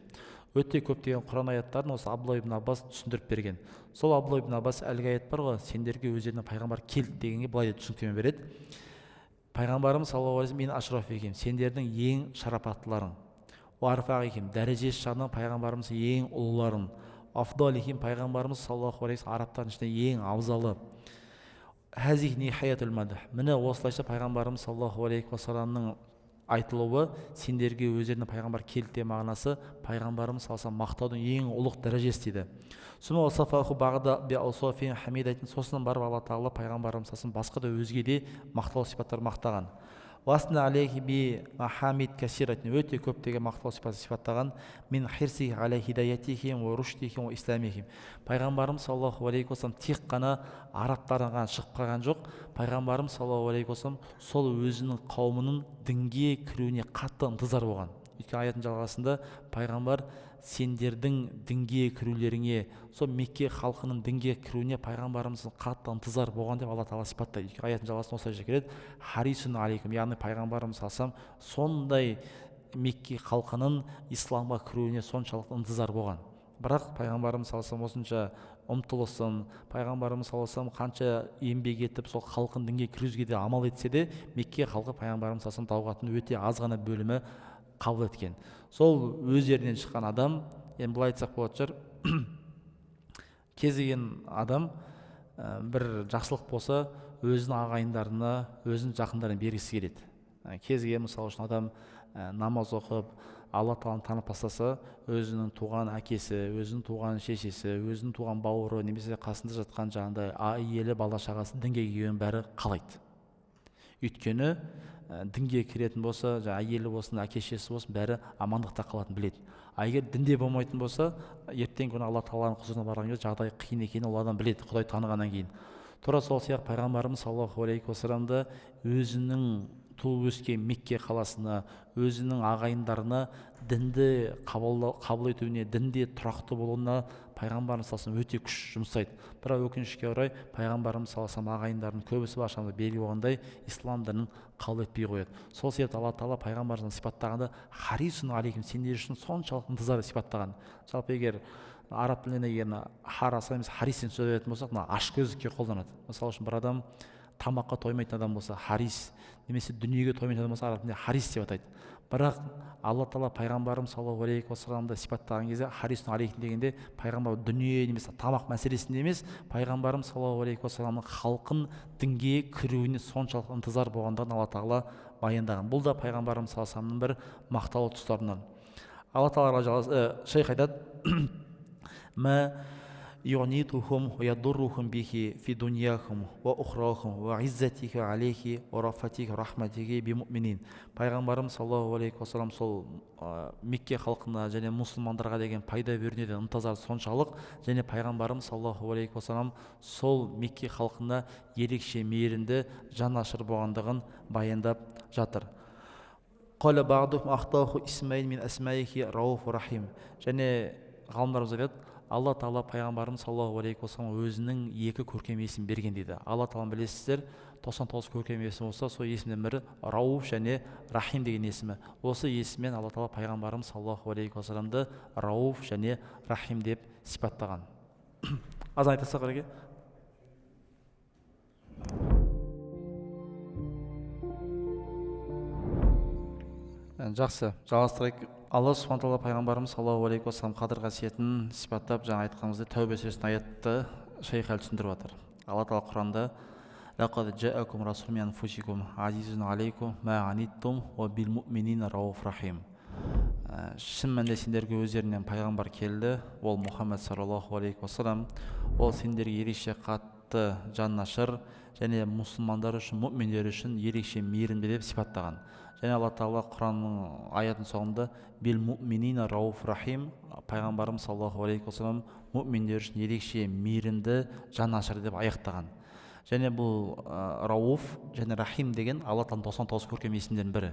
Өте көптеген Құран аяттарын осы Абдулла ибн Аббас түсіндіріп берген. Сол Абдулла ибн Аббас әлгі аят бар ғой, сендерге өздеріне пайғамбар келді дегенге былай деп түсініктеме береді. Пайғамбарымыз саллаллаху алейхи вассалам мен ашраф екем, сендердің ең шарапаттыларың, уарфақ екем, дәрежесі жағынан пайғамбарымыз ең ұлыларың, Афдалихим, пайғамбарымыз саллаллаху алейхи вассалам арабтардың ішінде ең абзалы. Хазих нихаятул мадх. Міне осылайша пайғамбарымыз саллаллаху алейхи вассаламның айтылуы сендерге өздеріне пайғамбар келді деген мағынасы пайғамбарымыз саллаллаху алейхи вассалам мақтаудың ең ұлық дәрежесі дейді. Сосын барып Алла тағала пайғамбарымыз саллаллаху алейхи вассалам басқа да өзге де мақтау сипаттар мақтаған. Уасна алейхи би махамид касиратин, өте көптеген мақтау сипат сипаттаған. Мин хирси аля хидаятихим ва руштихим ва исламихим. Пайғамбарымыз саллаллаху алейхи вассалам тек қана арабтардан ғана шығып қалған жоқ, пайғамбарымыз саллаллаху алейхи вассалам сол өзінің қауымының дінге кіруіне қатты ынтызар болған. Өйткені аяттың жалғасында пайғамбар сендердің дінге кірулеріңе, сол Мекке халқының дінге кіруіне пайғамбарымыз қатты ынтызар болған деп Алла тағала сипаттайды. Өйткені аяттың жалғасында осылайша келеді: харисун алейкум, яғни пайғамбарымыз саллаллаху алейхи вассалам сондай Мекке халқының исламға кіруіне соншалықты ынтызар болған. Бірақ пайғамбарымыз саллаллаху алейхи вассалам осынша ұмтылысын, пайғамбарымыз саллаллаху алейхи вассалам қанша еңбек етіп сол халқын дінге кіргізуге де амал етсе де, Мекке халқы пайғамбарымыз саллаллаху алейхи вассалам дағуатын өте аз ғана бөлімі қабыл еткен. Сол өздерінен шыққан адам, енді былай айтсақ болатын шығар, кез келген адам бір жақсылық болса өзінің ағайындарына, өзінің жақындарына бергісі келеді. Кез келген мысалы үшін адам намаз оқып Алла тағаланы танып бастаса, өзінің туған әкесі, өзінің туған шешесі, өзінің туған бауыры немесе қасында жатқан жаңағыдай әйелі, бала шағасы дінге келгенін бәрі қалайды. Өйткені дінге кіретін болса, жаңа әйелі болсын, әке шешесі болсын, бәрі амандықта қалатынын біледі. А егер дінде болмайтын болса, ертеңгі күні Алла тағаланың құзырына барған кезде жағдай қиын екенін ол адам біледі, Құдай танығаннан кейін. Тура сол сияқты пайғамбарымыз саллаллаху алейхи уассалам да өзінің туып өскен Мекке қаласына, өзінің ағайындарына дінді қабыл етуіне, дінде тұрақты болуына пайғамбарымыз саллаллаху алейхи вассалам өте күш жұмсайды. Бірақ өкінішке орай пайғамбарымыз саллаллаху алейхи вассалам ағайындарының көбісі баршамызға белгілі болғандай ислам дінін қабыл етпей қояды. Сол себепті Алла тағала пайғамбарымызды сипаттағанда харисун алейхим, сендер үшін соншалық ынтызар сипаттаған. Жалпы егер араб тілінен егер хараса емес харис деген сөз айтатын болсақ, мына ашкөздікке қолданады. Мысалы үшін бір адам тамаққа тоймайтын адам болса харис, немесе дүниеге тоймайтын адам болса араб тілінде харис деп атайды. Бірақ Алла тағала пайғамбарымыз саллаллаху алейхи уассаламды сипаттаған кезде харисун алейхим дегенде пайғамбар дүние немесе тамақ мәселесінде емес, пайғамбарымыз саллаллаху алейхи уассаламның халқын дінге кіруіне соншалық ынтызар болғандығын Алла тағала баяндаған. Бұл да пайғамбарымыз саллаллаху алейхи уассаламның бір мақтаулы тұстарынан. Алла тағала шейх айтады: Мә юғнитухум ва ядуррухум бихи фи дуньяхум ва ухрахум ва иззатихи алейхи ва рафатихи рахматихи би муъминин. Пайғамбарымыз саллаллаху алейхи уассалам сол Мекке халқына және мұсылмандарға деген пайда беруіне де ынтызар соншалық, және пайғамбарымыз саллаллаху алейхи уассалам сол Мекке халқына ерекше мейірімді, жанашыр болғандығын баяндап жатыр. Қала бағдухум ахтаху исмаил мин асмаихи рауф рахим. Және ғалымдарымыз айтады, Алла тағала пайғамбарымыз саллаллаху алейхи уассалам өзінің екі көркем есімін берген дейді. Алла тағала білесіздер, 99 көркем есім болса, сол есімнен бірі Рауф және Рахим деген есімі. Осы есіммен Алла тағала пайғамбарымыз саллаллаху алейхи уассаламды Рауф және Рахим деп сипаттаған. Азан айтасақ, әреке? Жақсы, жалғастырайық. Алла субхана тағала пайғамбарымыз саллаллаху алейхи уассалам қадір қасиетін сипаттап, жаңа айтқанымыздай Тәубе сүресінің аятты шейх әлі түсіндіріп жатыр. Алла тағала Құранда лақад жаакум расулун мин анфусикум азизун алейкум ма аниттум ва бил муъминина рауф рахим. Шын мәнінде сендерге өздерінен пайғамбар келді, ол Мұхаммед саллаллаху алейхи уассалам. Ол сендерге ерекше қатты жанашыр және мұсылмандар үшін, мүминдер үшін ерекше мейірімді деп сипаттаған. Және Алла тағала Құранның аятының соңында бил муъминина рауф рахим, пайғамбарымыз саллаллаху алейхи уассалам мүминдер үшін ерекше мейірімді, жанашыр деп аяқтаған. Және бұл рауф және рахим деген Алла тағаланың 99 көркем есімдерінің бірі.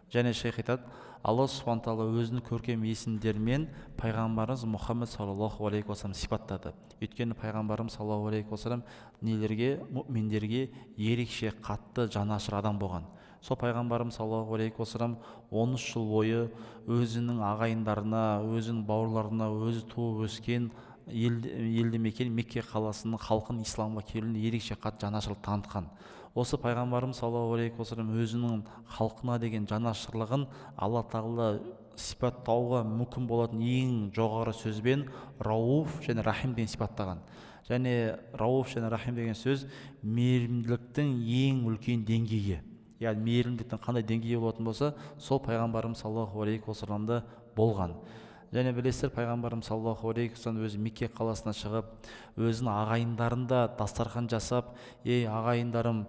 Және шейх айтады, Алла субхана тағала өзінің көркем есімдерімен пайғамбарымыз Мұхаммед саллаллаху алейхи уассалам сипаттады. Өйткені пайғамбарымыз саллаллаху алейхи уассалам нелерге, мүминдерге ерекше қатты жанашыр адам болған. Сол пайғамбарымыз саллаллаху алейхи уассалам 13 жыл бойы өзінің ағайындарына, өзінің бауырларына, өзі туып өскен елді мекен Мекке қаласының халқын исламға келуіне ерекше қатты жанашырлық танытқан. Осы пайғамбарымыз саллаллаху алейхи уассалам өзінің халқына деген жанашырлығын Алла тағала сипаттауға мүмкін болатын ең жоғары сөзбен Рауф және Рахим деген сипаттаған. Және Рауф және Рахим деген сөз мейірімділіктің ең үлкен деңгейі. Яғни мейірімділіктің қандай деңгейі болатын болса, сол пайғамбарымыз саллаллаху алейхи уассаламда болған. Және білесіздер, пайғамбарымыз саллаллаху алейхи уассалам өзі Мекке қаласына шығып, өзінің ағайындарында дастархан жасап, ей ағайындарым,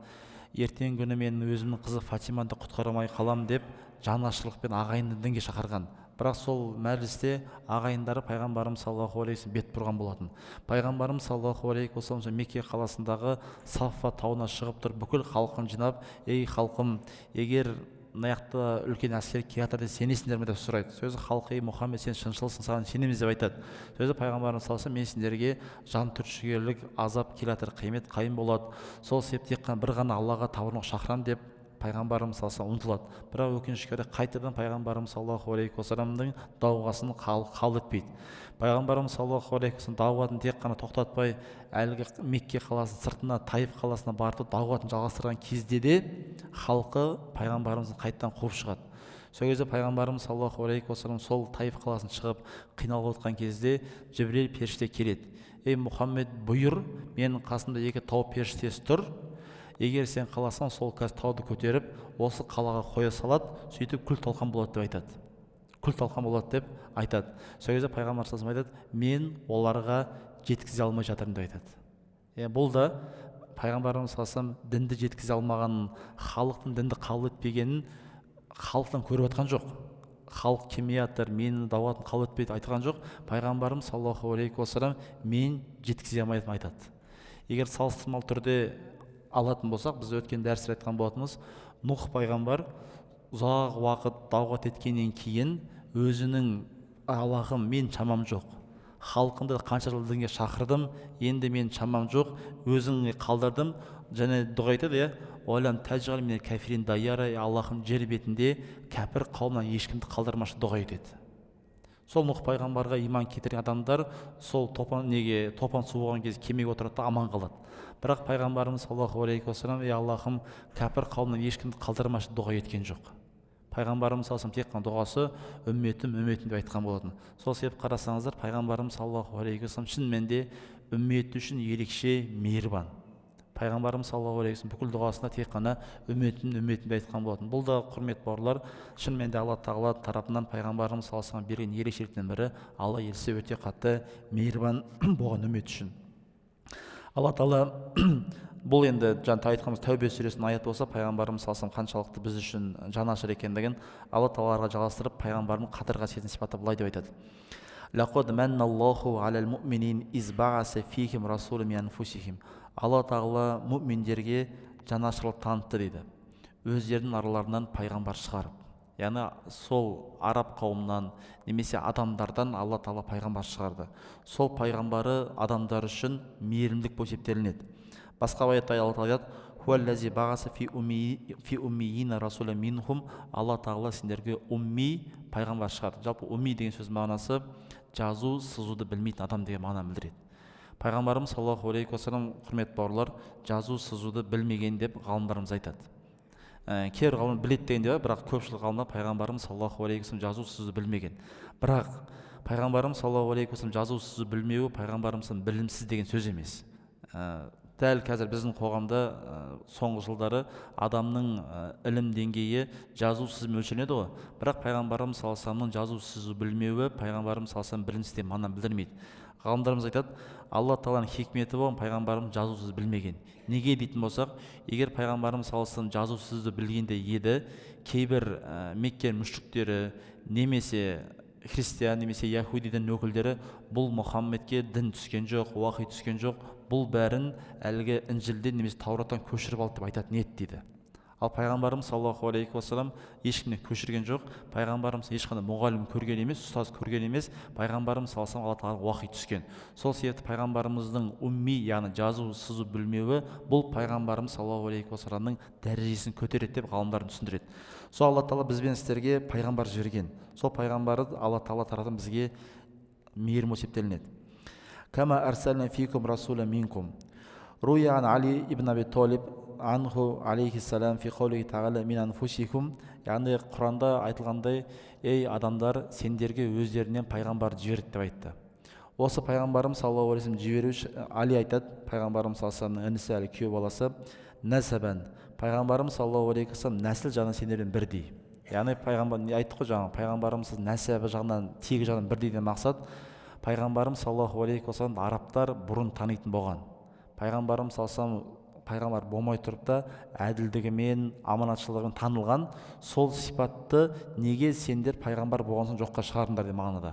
ертеңгі күні мен өзімнің қызы Фатиманы құтқара алмай қалам деп жанашырлықпен ағайынды дінге шақырған. Бірақ сол мәжілісте ағайындары пайғамбарымыз саллаллаху алейхи уассалам бет бұрған болатын. Пайғамбарымыз саллаллаху алейхи уассалам Мекке қаласындағы Саффа тауына шығып тұрып, бүкіл халқын жинап, ей халқым, егер мына жақта үлкен әскер келе жатыр деп сенесіңдер ме деп сұрайды. Сөзі халқы, ей Мұхаммед, сен шыншылсың, саған сенеміз деп айтады. Сөзі пайғамбарымыз саллаллаху алейхи вассалам, мен сендерге жан түршігерлік азап келе жатыр, қиямет қайым болады, сол себепті тек қана бір ғана Аллаға табынуға шақырамын деп пайғамбарымыз саллаллаху алейхи вассалам ұмтылады. Бірақ өкінішке орай қайтадан пайғамбарымыз саллаллаху алейхи уассаламдың дауғасын қабыл етпейді. Пайғамбарымыз саллаллаху алейхи уассалам дауғатын тек қана тоқтатпай, әлгі Мекке қаласының сыртына, Таиф қаласына барып дауғатын жалғастырған кезде де халқы пайғамбарымызды қайтадан қуып шығады. Сол кезде пайғамбарымыз саллаллаху алейхи уассалам сол Таиф қаласын шығып қиналып отқан кезде Жібрил періште келеді. Ей Мұхаммед, бұйыр, менің қасымда екі тау періштесі тұр. Егер сен қаласаң, сол қазір тауды көтеріп, осы қалаға қоя салады, сөйтіп күл талқан болады деп айтады. Күл талқан болады деп айтады. Сол кезде пайғамбар саллаллаху алейхи вассалам айтады, мен оларға жеткізе алмай жатырмын деп айтады. Бұл да пайғамбарымыз саллаллаху алейхи вассалам дінді жеткізе алмағанын, халықтың дінді қабыл етпегенін халықтан көріп жатқан жоқ. Халық келмей жатыр, мені дауатын қабыл етпейді айтқан жоқ. Пайғамбарымыз саллаллаху алейхи вассалам мен жеткізе алмай жатырмын айтады. Егер салыстырмалы түрде алатын болсақ, біз өткен дәрісте айтқан болатынбыз, Нұх пайғамбар ұзақ уақыт дауғат еткеннен кейін өзінің Аллахым, мен шамам жоқ, халқымды қанша жыл дінге шақырдым, енді мен шамам жоқ, өзіңе қалдырдым. Және дұға айтады, иә, уәләм тәжғал минәл кәфирин даяра, Аллахым, жер бетінде кәпір қауымнан ешкімді қалдырмашы дұға етеді. Сол Нұх пайғамбарға иман келтірген адамдар сол топан, неге топан су болған кезде кемеге отырады да аман қалады. Бірақ пайғамбарымыз саллаллаху алейхи уассалам, ей Аллахым, кәпір қауымнан ешкімді қалдырмашы дұға еткен жоқ. Пайғамбарымыз саллаллаху алейхи вассалам тек қана дұғасы үмметім, үмметім деп айтқан болатын. Сол себеп қарасаңыздар, пайғамбарымыз саллаллаху алейхи вассалам шынымен де үмметі үшін ерекше мейірбан. Пайғамбарымыз саллаллаху алейхи вассалам бүкіл дұғасында тек қана үмметім, үмметім деп айтқан болатын. Бұл да, құрметті бауырлар, шынымен де Алла тағала тарапынан пайғамбарымыз саллаллаху алейхи вассалам берген ерекшеліктің бірі, Алла елшісі өте қатты мейірбан болған үммет үшін. Алла тағала бұл енді жаңа айтқанымыз Тәубе сүресінің аяты болса, пайғамбарымыз саллаллаху алейхи вассалам қаншалықты біз үшін жанашыр екендігін Алла тағалаға жалғастырып, пайғамбарымның қадір қасиетін сипаттап былай деп айтады. Лақад манналлаху алал муъминин из бааса фихим расулан мин анфусихим. Алла тағала мүминдерге жанашырлық танытты дейді, өздерінің араларынан пайғамбар шығарып. Яғни сол араб қауымынан немесе адамдардан Алла тағала пайғамбар шығарды. Сол пайғамбары адамдар үшін мейірімдік болып есептелінеді. Басқа аятта Алла тағала айтады, хуаллази бағаса фи уммиина расула минхум. Алла тағала сендерге умми пайғамбар шығарды. Жалпы умми деген сөз мағынасы жазу сызуды білмейтін адам деген мағынаны білдіреді. Пайғамбарымыз саллаллаху алейхи уассалам, құрметті бауырлар, жазу сызуды білмеген деп ғалымдарымыз айтады. Кейбір ғалым біледі деген де бар, бірақ көпшілік ғалымдар пайғамбарымыз саллаллаху алейхи уассалам жазу сызуды білмеген. Бірақ пайғамбарымыз саллаллаху алейхи уассалам жазу сызу білмеуі пайғамбарымыздың білімсіз деген сөз емес. Дәл қазір біздің қоғамда соңғы жылдары адамның ілім деңгейі жазу сызумен өлшенеді ғой. Бірақ пайғамбарымыз саллаллаху алейхи уассаламның жазу сызу білмеуі пайғамбарымыз саллаллаху алейхи уассалам білімсіз деген мағынаны білдірмейді. Ғалымдарымыз айтады, Алла тағаланың хикметі болған пайғамбарымыз жазу сызу білмеген. Неге дейтін болсақ, егер пайғамбарымыз саллаллаху алейхи уассалам жазу сызуды білгенде еді, кейбір Мекке мүшриктері немесе христиан немесе яхуди дінінің өкілдері бұл Мұхаммедке дін түскен жоқ, уахи түскен жоқ, бұл бәрін әлгі Інжілден немесе Таураттан көшіріп алды деп айтатын еді дейді. Ал пайғамбарымыз саллаллаху алейхи уассалам ешкімнен көшірген жоқ, пайғамбарымыз ешқандай мұғалім көрген емес, ұстаз көрген емес, пайғамбарымыз саллаллаху алейхи уассалам Алла тағала уахи түскен. Сол себепті пайғамбарымыздың умми, яғни жазу сызу білмеуі бұл пайғамбарымыз саллаллаху алейхи уассаламның дәрежесін көтереді деп ғалымдар түсіндіреді. Сол Алла тағала бізбен сіздерге пайғамбар жіберген. Сол пайғамбары Алла тағала тарапынан бізге мейірім болып есептелінеді. Кама арсална фикум расула минкум. Руя ан Али ибн Аби Толиб анху алейхиссалам фи қаулихи тағала мин анфусикум, яғни Құранда айтылғандай, ей адамдар, сендерге өздерінен пайғамбар жіберді деп айтты. Осы пайғамбарымыз саллаллаху алейхи вассалам жіберуші Али айтады, пайғамбарымыз саллаллаху алейхи вассаламның інісі, әлі күйеу баласы, нәсәбән, пайғамбарымыз саллаллаху алейхи вассалам нәсіл жағынан сендермен бірдей. Яғни пайғамбар не айттық қой жаңа, пайғамбарымыз нәсәбі жағынан, тегі жағынан бірдей деген мақсат, пайғамбарымыз саллаллаху алейхи вассаламды арабтар бұрын танитын болған. Пайғамбарымыз саллаллаху алейхи вассалам пайғамбар болмай тұрып та әділдігімен, аманатшылығымен танылған. Сол сипатты неге сендер пайғамбар болған соң жоққа шығардыңдар деген мағынада.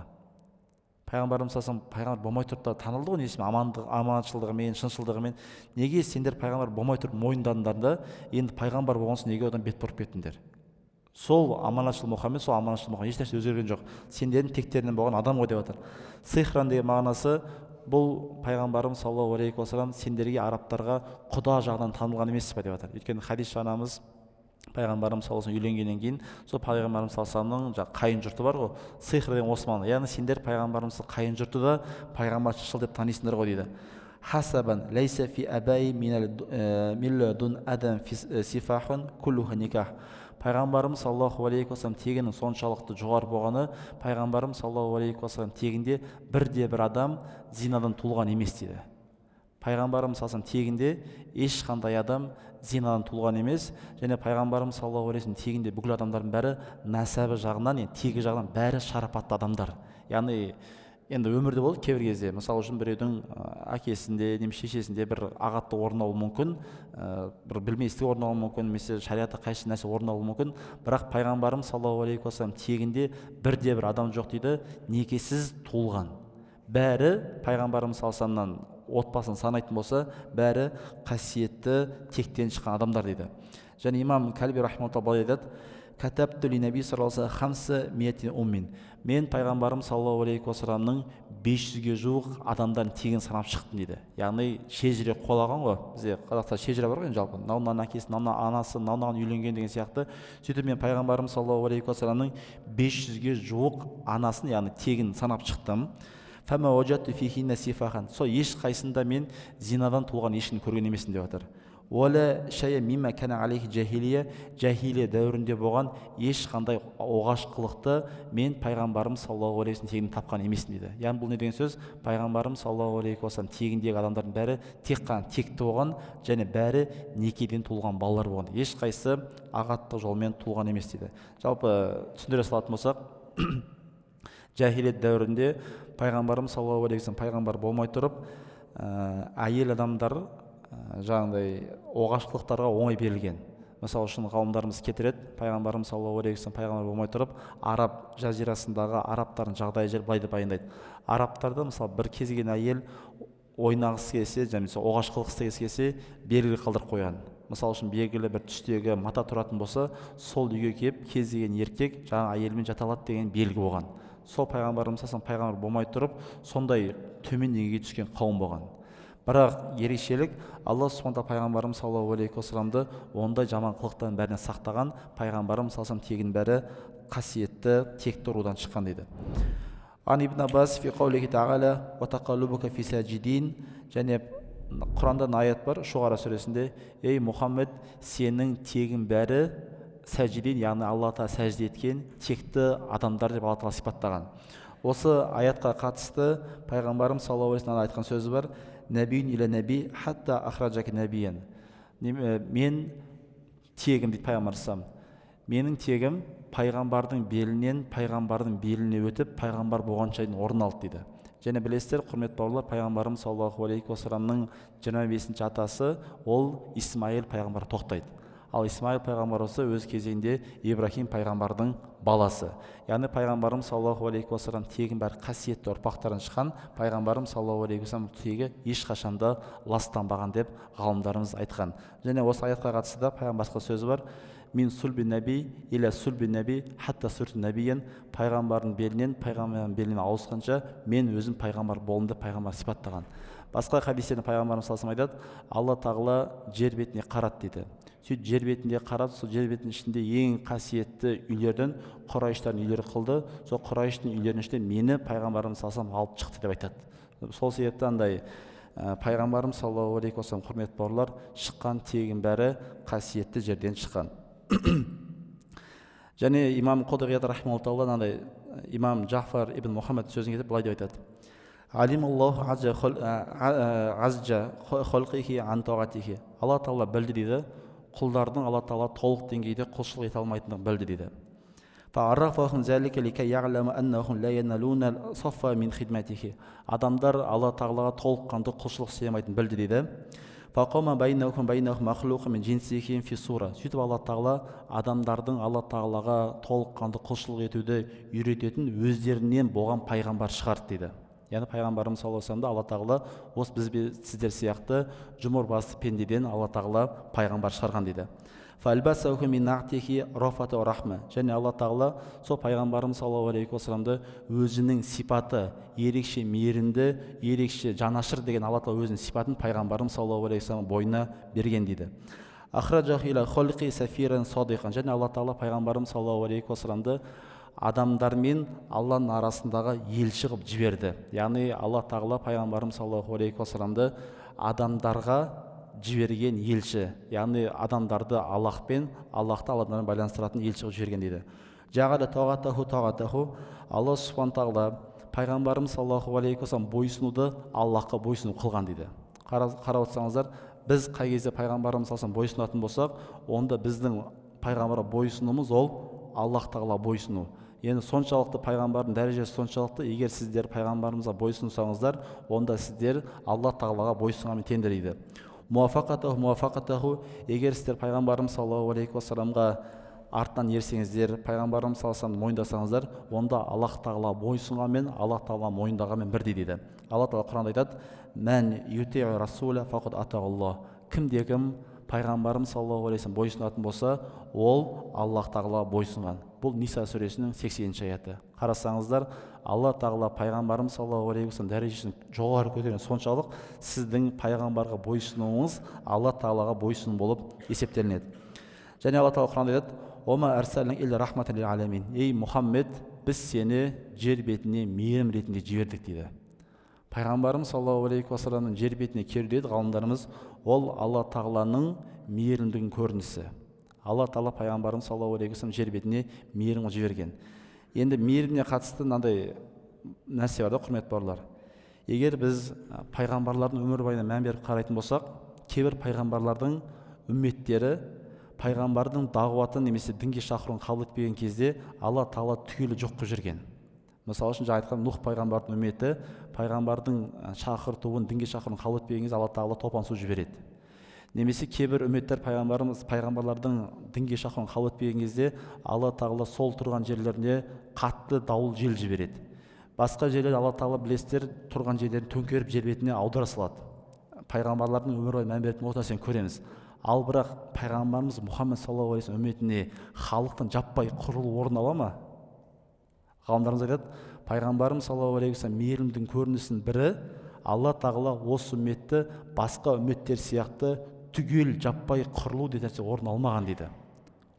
Пайғамбарымыз саллаллаху алейхи вассалам пайғамбар болмай тұрып та танылды ғой, несімен, аманатшылдығымен, шыншылдығымен. Неге сендер пайғамбар болмай тұрып мойындадыңдар да, енді пайғамбар болған соң неге одан бет бұрып кеттіңдер? Сол аманатшыл Мұхаммед, сол аманатшыл Мұхаммед, ешнәрсе өзгерген жоқ. Сендердің тектерінен болған адам ғой деп жатыр. Сихран деген мағынасы, бұл пайғамбарымыз саллаллаху алейхи уассалам сендерге, арабтарға құда жағынан танылған емес пе деп жатыр. Өйткені хадис анамыз пайғамбарымыз саллаллаху алейхи үйленгеннен кейін сол пайғамбарымыз саллаллаху алейхи вассаламның қайын жұрты бар ғой, сихр деген осы мағына. Яғни сендер пайғамбарымыз қайын жұрты да пайғамбар шыншыл деп танисыңдар ғой дейді. Хасабан лайса фи абай милладун адам сифахун куллуха никах. Пайғамбарымыз саллаллаху алейхи уассалам тегінің соншалықты жоғары болғаны, пайғамбарымыз саллаллаху алейхи уассалам тегінде бірде бір адам зинадан туылған емес дейді. Пайғамбарымыз саллаллаху алейхи вассалам тегінде ешқандай адам зинадан туылған емес, және пайғамбарымыз саллаллаху алейхи вассалам тегінде бүкіл адамдардың бәрі нәсәбі жағынан, яғни тегі жағынан бәрі шарапатты адамдар. Яғни енді өмірде болады кейбір кезде, мысалы үшін біреудің әкесінде немесе шешесінде бір ағаттық орын алуы мүмкін, бір білместік орын алуы мүмкін, немесе шариғатқа қайшы нәрсе орын алуы мүмкін. Бірақ пайғамбарымыз саллаллаху алейхи уассалам тегінде бірде бір адам жоқ дейді, некесіз туылған. Бәрі пайғамбарымыз саллаллаху алейхи уассаламнан отбасын санайтын болса, бәрі қасиетті тектен шыққан адамдар дейді. Және имам Кәлби рахимахуллах былай айтады: катабту ли наби саллаллаху алейхи хамса миатин уммин. Мен пайғамбарым саллаллаху алейхи уассаламның 500-ге жуық адамдардың тегін санап шықтым дейді. Яғни шежіре қолаған ғой, бізде қазақта шежіре бар ғой енді жалпы, мынау мынаның әкесі, мынау анасы, мынау мынаған үйленген деген сияқты. Сөйтіп мен пайғамбарым саллаллаху алейхи уассаламның 500-ге жуық анасын, яғни тегін санап шықтым. Фама ваджатту фихинна сифахан. Сол ешқайсында мен зинадан туылған ешкімді көрген емеспін деп жатыр. Уәлә шәйә мимма кәнә алейхи жахилия, жахилия дәуірінде болған ешқандай оғаш қылықты мен пайғамбарым саллаллаху алейхи вассалам тегінде тапқан емеспін дейді. Яғни бұл не деген сөз? Пайғамбарым саллаллаху алейхи вассалам тегіндегі адамдардың бәрі тек қана текті болған және бәрі некеден туылған балалар болған. Ешқайсысы ағаттық жолмен туылған емес дейді. Жалпы түсіндіре салатын болсақ, жахилият дәуірінде пайғамбарымыз саллаллаху алейхи вассалам пайғамбар болмай тұрып, әйел адамдар жаңағыдай оғаш қылықтарға оңай берілген. Мысалы үшін ғалымдарымыз кетіреді, пайғамбарымыз саллаллаху алейхи вассалам пайғамбар болмай тұрып, араб жазирасындағы арабтардың жағдайы жайлы былай деп баяндайды. Арабтарда мысалы бір кез келген әйел ойнағысы келсе, немесе оғаш қылық істегісі келсе, белгі қалдырып қойған. Мысалы үшін белгілі бір түстегі мата тұратын болса, сол үйге келіп кез келген еркек жаңа әйелмен жата алады деген белгі болған. Сол пайғамбарымыз саллаллаху алейхи вассалам пайғамбар болмай тұрып, сондай төмен деңгейге түскен қауым болған. Бірақ ерекшелік, Алла субхана тағала пайғамбарымыз саллаллаху алейхи уассаламды ондай жаман қылықтан бәрінен сақтаған. Пайғамбарымыз саллаллаху алейхи вассалам тегін бәрі қасиетті текті рудан шыққан дейді. Ан ибн Аббас фи қаулихи тағала уа тақаллубука фи сажидин. Және Құранда аят бар, Шуғара сүресінде, ей Мұхаммед, сенің тегін бәрі сәжидин, яғни Алла тағала сәжде еткен текті адамдар деп Алла тағала сипаттаған. Осы аятқа қатысты пайғамбарымыз саллаллаху алейхи вассалам айтқан сөзі бар: нәбиюн иля нәби хатта ахраджака нәбиян. Мен тегім дейді пайғамбар саллаллаху алейхи вассалам, менің тегім пайғамбардың белінен пайғамбардың беліне өтіп, пайғамбар болғанша дейін орын алды дейді. Және білесіздер, құрметті бауырлар, пайғамбарымыз саллаллаху алейхи уассаламның 25-ші атасы ол Исмайыл пайғамбар тоқтайды. Ал Исмайыл пайғамбар болса өз кезегінде Ибрахим пайғамбардың баласы. Яғни пайғамбарымыз саллаллаху алейхи уассалам тегін бәрі қасиетті ұрпақтардан шыққан. Пайғамбарымыз саллаллаху алейхи уассалам тегі ешқашанда ластанбаған деп ғалымдарымыз айтқан. Және осы аятқа қатысты да пайғамбар басқа сөзі бар: мин сулби нәби иля сулби нәби хатта сурту нәбиян. Пайғамбардың белінен пайғамбардың беліне ауысқанша мен өзім пайғамбар болдым деп пайғамбар сипаттаған. Басқа хадистерде пайғамбарымыз саллаллаху алейхи вассалам айтады: Алла тағала жер бетіне қарады дейді. Сөйтіп жер бетінде қарап, сол жер бетінің ішінде ең қасиетті үйлерден Құрайыштардың үйлері қылды. Сол Құрайыштың үйлерінің ішінде мені пайғамбарымыз саллаллаху алейхи вассалам алып шықты деп айтады. Сол себепті андай Пайғамбарымыз саллаллаху алейхи уассалам, құрметті бауырлар, шыққан тегін бәрі қасиетті жерден шыққан. Және имам Қодағият рахимахуллах мынандай имам Жафар ибн Мұхаммед сөзін кетіп былай деп айтады: Алималлаху азжа халқихи ан тағатихи. Алла тағала білді дейді, құлдардың Алла тағала толық деңгейде құлшылық ете алмайтындығын білді дейді. Адамдар Алла тағалаға толыққанды құлшылық істей алмайтынын білді дейді. Сөйтіп Алла тағала адамдардың Алла тағалаға толыққанды құлшылық етуді үйрететін өздерінен болған пайғамбар шығарды дейді. Яғни пайғамбарымыз саллаллаху алейхи вассаламды Алла тағала осы біз сіздер сияқты жұмыр басты пендеден Алла тағала пайғамбар шығарған дейді. Және Алла тағала сол пайғамбарымыз саллаллаху алейхи уассаламды өзінің сипаты ерекше мейірімді, ерекше жанашыр деген Алла тағала өзінің сипатын пайғамбарымыз саллаллаху алейхи уассалам бойына берген дейді. Және Алла тағала пайғамбарымыз саллаллаху алейхи уассаламды адамдармен Алланың арасындағы елші қылып жіберді. Яғни Алла тағала пайғамбарымыз саллаллаху алейхи уассаламды адамдарға жіберген елші, яғни адамдарды Аллахпен, Аллахты адамдармен байланыстыратын елші қылып жіберген дейді. Жағала тағатаху тағатаху. Алла субхан тағала пайғамбарымыз саллаллаху алейхи уассалам бойсынуды Аллахқа бойсыну қылған дейді. Қарап отырсаңыздар, біз қай кезде пайғамбарымыз саллаллаху алейхи уассалам бойсынатын болсақ, онда біздің пайғамбарға бойсынуымыз ол Аллах тағала бойсыну. Енді соншалықты пайғамбардың дәрежесі соншалықты, егер сіздер пайғамбарымызға бойсынсаңыздар, онда сіздер Алла тағалаға бойсынғанмен теңдер дейді. Муафақатаху муафақатаху. Егер сіздер пайғамбарымыз саллаллаху алейхи уассаламға артынан ерсеңіздер, пайғамбарымыз саллаллаху алейхи уассаламды мойындасаңыздар, онда Аллах тағала бойсынғанмен, Аллах тағала мойындағанмен бірдей дейді. Алла тағала Құранда айтады: Мән ютиу расула фақад атағаллах. Кімде кім пайғамбарымыз саллаллаху алейхи уассалам бойсынатын болса, ол Аллах тағала бойсынған. Бұл Ниса сүресінің 80-ші аяты. Қарасаңыздар, Алла тағала пайғамбарымыз саллаллаху алейхи уассалам дәрежесін жоғары көтерген соншалық, сіздің пайғамбарға бойсынуыңыз Алла тағалаға бойсыну болып есептелінеді. Және Алла тағала Құранда айтады: Ома арсална илля рахматан лил аламин. Ей Мұхаммед, біз сені жер бетіне мейірім ретінде жібердік дейді. Пайғамбарымыз саллаллаху алейхи уассаламның жер бетіне келу дейді ғалымдарымыз, ол Алла тағаланың мейірімдігінің көрінісі. Алла тағала пайғамбарымыз саллаллаху алейхи уассалам жер бетіне мейірім жіберген. Енді мейіріміне қатысты мынандай нәрсе бар да, құрметті бауырлар. Егер біз пайғамбарлардың өмірбаянына мән беріп қарайтын болсақ, кейбір пайғамбарлардың үмметтері пайғамбардың дағуатын немесе дінге шақыруын қабыл етпеген кезде Алла тағала түгелі жоқ қылып жіберген. Мысалы үшін, жаңа айтқан Нұх пайғамбардың үмметі пайғамбардың шақыртуын, дінге шақыруын қабыл етпеген кезде Алла тағала топан су жібереді. Немесе кейбір үмметтер пайғамбарлардың дінге шақыруын қабыл етпеген кезде Алла тағала сол тұрған жерлеріне қатты дауыл жел жібереді. Басқа жерлерде Алла тағала, білесіздер, тұрған жерлерін төңкеріп жер бетіне аудара салады. Пайғамбарлардың өмір бойы мән беретін осы нәрсені көреміз. Ал бірақ пайғамбарымыз Мұхаммед саллаллаху алейхи уассалам үмметіне халықтың жаппай қырылу орын ала ма? Ғалымдарымыз айтады, пайғамбарымыз саллаллаху алейхи уассалам мейірімдің көрінісінің бірі Алла тағала осы үмметті басқа үмметтер сияқты түгел жаппай қырылу деген нәрсе орын алмаған дейді.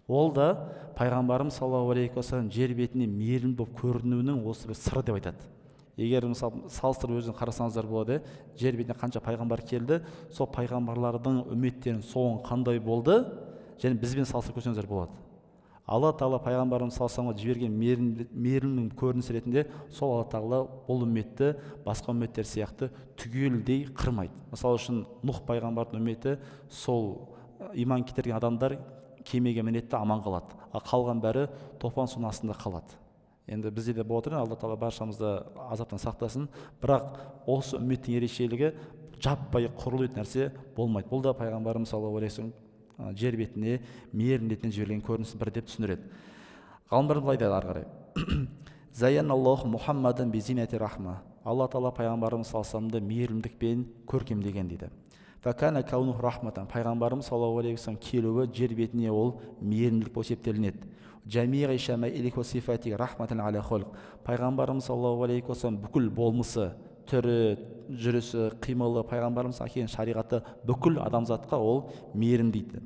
Ол да пайғамбарымыз саллаллаху алейхи уассалам жер бетіне мейірімді болып көрінуінің осы бір сыры деп айтады. Егер мысалы салыстырып өзін қарасаңыздар болады, жер бетіне қанша пайғамбар келді, сол пайғамбарлардың үмметтерінің соңы қандай болды, және бізбен салыстырып көрсеңіздер болады. Алла тағала пайғамбарымыз саллаллаху алейхи уассаламға жіберген мейірімнің көрінісі ретінде сол Алла тағала бұл үмметті басқа үмметтер сияқты түгелдей қырмайды. Мысалы үшін, Нұх пайғамбардың үмметі сол иман келтірген адамдар кемеге мінеді де аман қалады, ал қалған бәрі топан судың астында қалады. Енді бізде де болып отыр, Алла тағала баршамызды азаптан сақтасын. Бірақ осы үмметтің ерекшелігі жаппай қырылу дейтін нәрсе болмайды. Бұл да пайғамбарымыз саллаллаху алейхи уассалам жер бетіне мейірім ретінде жіберілген көрінісі бір деп түсіндіреді. Ғалымдар былай дейді ары қарай. Заяналлаху Мухаммадан бизинати рахма. Алла тағала пайғамбарымыз саллаллаху алейхи уассаламды мейірімдікпен көркемдеген дейді. Факана каунуху рахматан. Пайғамбарымыз саллаллаху алейхи уассалам келуі жер бетіне ол мейірімділік болып есептелінеді. Жамиғи шамаилихи уа сифатихи рахматан аля халқ. Пайғамбарымыз саллаллаху алейхи уассалам бүкіл болмысы, түрі, жүрісі, қимылы, пайғамбарымыз әкелген шариғаты бүкіл адамзатқа ол мейірім дейді.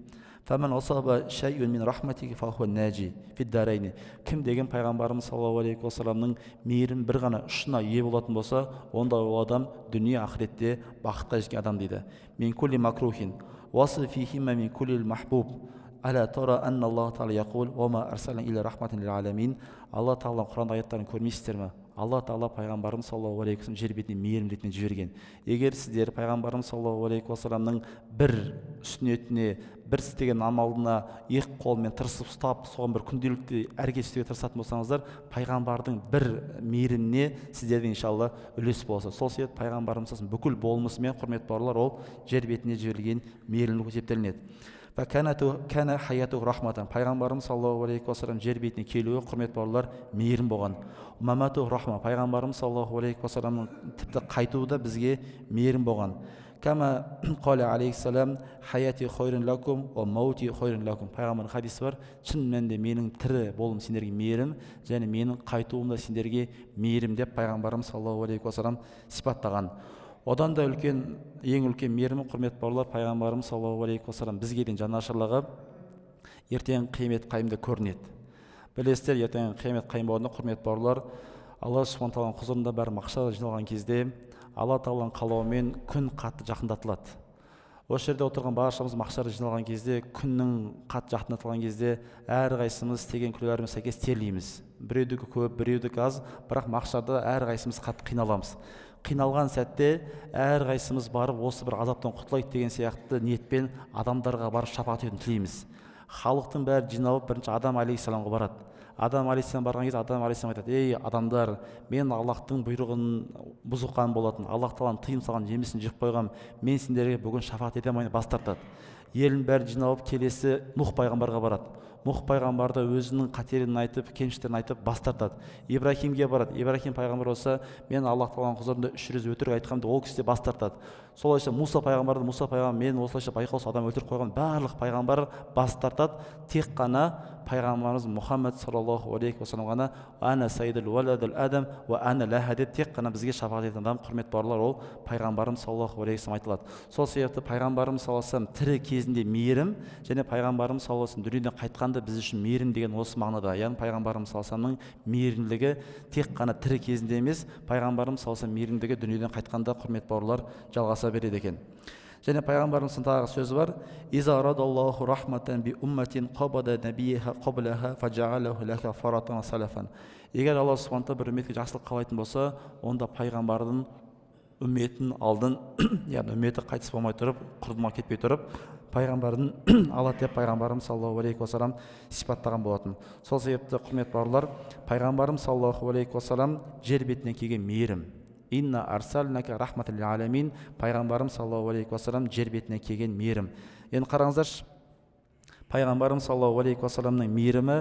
Кім деген пайғамбарымыз саллаллаху алейхи уассаламның мейірім бір ғана ұшына ие болатын болса, онда ол адам дүние ақыретте бақытқа жеткен адам дейді. Мин кулли макрухин уасы фихима мин куллил махбуб аля тара анна Аллах тағала яқул уа ма арсална илля рахматан лил аламин. Алла тағаланың Құранда аяттарын көрмейсіздер ме? Алла тағала пайғамбарымыз саллаллаху алейхи уассалам жер бетіне мейірім ретінде жіберген. Егер сіздер пайғамбарымыз саллаллаху алейхи уассаламның бір сүннетіне, бір істеген амалына екі қолмен тырысып ұстап, соған бір күнделікті әрекет істеуге тырысатын болсаңыздар, пайғамбардың бір мейіріміне сіздердің иншалла үлес болса. Сол себепті пайғамбарымыз бүкіл болмысымен, құрметті бауырлар, ол жер бетіне жіберілген мейірімділік есептелінеді. Пайғамбарымыз саллаллаху алейхи уассалам жер бетіне келуі, құрметті бауырлар, мейірім болған. Мамату рахма, пайғамбарымыз саллаллаху алейхи уассаламның тіпті қайтуы да бізге мейірім болған. Кама қала алейхиссалам хаяти хойрун лакум уа маути хойрун лакум. Пайғамбардың хадисі бар, шын мәнінде менің тірі болуым сендерге мейірім және менің қайтуым да сендерге мейірім деп пайғамбарымыз саллаллаху алейхи уассалам сипаттаған. Одан да үлкен, ең үлкен мейірімі, құрметті бауырлар, пайғамбарымыз саллаллаху алейхи уассалам бізге деген жанашырлығы ертең қиямет қайымда көрінеді. Білесіздер, ертең қиямет қайым болғанда, құрметті бауырлар, Алла субхана тағаланың құзырында бәрі махшарда жиналған кезде Алла тағаланың қалауымен күн қатты жақындатылады. Осы жерде отырған баршамыз махшарда жиналған кезде, күннің қатты жақындатылған кезде әрқайсымыз істеген күнәларымызға сәйкес терлейміз. Біреудікі көп, біреудікі аз, бірақ махшарда әрқайсымыз қатты қиналамыз. Қиналған сәтте әрқайсымыз барып осы бір азаптан құтылайық деген сияқты ниетпен адамдарға барып шапағат етуін тілейміз. Халықтың бәрі жиналып бірінші Адам алейхиссаламға барады. Адам алейхиссалам барған кезде Адам алейхиссалам айтады: ей адамдар, мен Аллахтың бұйрығын бұзған болатын, Аллах тағаланың тыйым салған жемісін жеп қойғам, мен сендерге бүгін шапағат ете алмаймын, бас тартады. Елдің бәрі жиналып келесі Нұх пайғамбарға барады. Нұх пайғамбар да өзінің қателігін айтып, кемшіліктерін айтып бас тартады. Ибрахимге барады. Ибрахим пайғамбар болса, мен Аллах тағаланың құзырында 300 өтірік айтқанмын деп, ол кісі де бас тартады. Солайша Муса пайғамбар, Муса пайғамбар, мен осылайша байқаусыз адам өлтіріп қойған, барлық пайғамбар бас тартады. Тек қана пайғамбарымыз Мұхаммед саллаллаху алейхи уассалам ғана ана сайидул уаладул адам уа ана лаха деп тек қана бізге шапағат ететін адам, құрметті бауырлар, ол пайғамбарымыз саллаллаху алейхи уассалам айтылады. Сол себепті пайғамбарымыз саллаллаху алейхи уассалам тірі кезінде мейірім және пайғамбарымыз саллаллаху алейхи уассалам дүниеден қайтқанда біз үшін мейірім деген осы мағынада. Яғни пайғамбарымыз саллаллаху алейхи уассаламның мейірімділігі тек қана тірі кезінде емес, пайғамбарымыз саллаллаху алейхи уассалам мейірімділігі дүниеден қайтқанда, құрметті бауырлар, жалғаса береді екен. Және пайғамбарымыздың тағы сөзі бар: иза арадаллаху рахматан би умматин қабада набияха қаблаха фажаалаху лаха фаратан салафан. Егер Алла субхана тағала бір үмметке жақсылық қалайтын болса, онда пайғамбардың үмметін алдын, яғни үмметі қайтыс болмай тұрып, құрдымға кетпей тұрып, пайғамбардың алады деп пайғамбарымыз саллаллаху алейхи уассалам сипаттаған болатын. Сол себепті, құрметті бауырлар, пайғамбарымыз саллаллаху алейхи уассалам жер бетіне келген мейірім. Инна арсалнака рахматан лил аламин. Пайғамбарымыз саллаллаху алейхи уассалам жер бетіне келген мейірім. Енді қараңыздаршы, пайғамбарымыз саллаллаху алейхи уассаламның мейірімі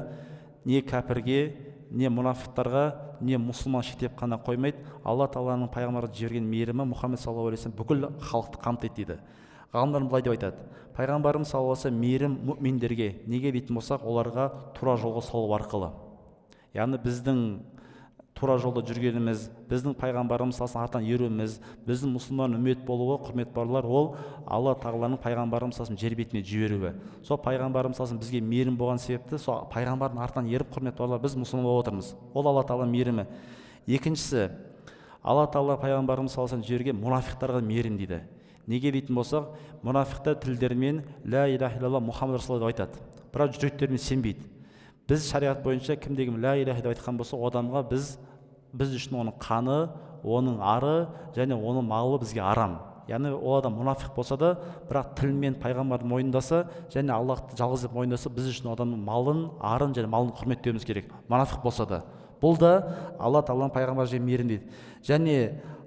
не кәпірге, не мұнафиқтарға, не мұсылман шектеп қана қоймайды. Алла тағаланың пайғамбарға жіберген мейірімі Мұхаммед саллаллаху алейхи уассалам бүкіл халықты қамтиды дейді. Ғалымдар былай деп айтады: пайғамбарымыз саллаллаху алейхи уассалам мейірім мүминдерге, неге дейтін болсақ, оларға тура жолға салу арқылы. Яғни біздің тура жолда жүргеніміз, біздің пайғамбарымыз саллаллаху артынан еруіміз, біздің мұсылман үммет болуы, құрметті бауырлар, ол Алла тағаланың пайғамбарымыз саллаллаху жер бетіне жіберуі. Сол пайғамбарымыз саллаллаху бізге мейірім болған себепті, сол пайғамбардың артынан еріп, құрметті бауырлар, біз мұсылман болып отырмыз. Ол Алла тағаланың мейірімі. Екіншісі, Алла тағала пайғамбарымыз саллаллаху жіберген мұнафиқтарға мейірім дейді. Неге дейтін болсақ, мұнафиқтар тілдерімен ля иляха иллаллах Мұхаммад расулалла деп айтады, бірақ жүректерімен сенбейді. Біз шариғат бойынша кім деген ля иляха деп айтқан болса, ол адамға біз үшін оның қаны, оның ары және оның малы бізге арам. Яғни ол адам мұнафиқ болса да, бірақ тілмен пайғамбарды мойындаса және Аллахты жалғыз деп мойындаса, біз үшін адамның малын, арын және малын құрметтеуіміз керек, мұнафиқ болса да. Бұл да Алла тағаланың пайғамбар жіберген мейірім дейді. Және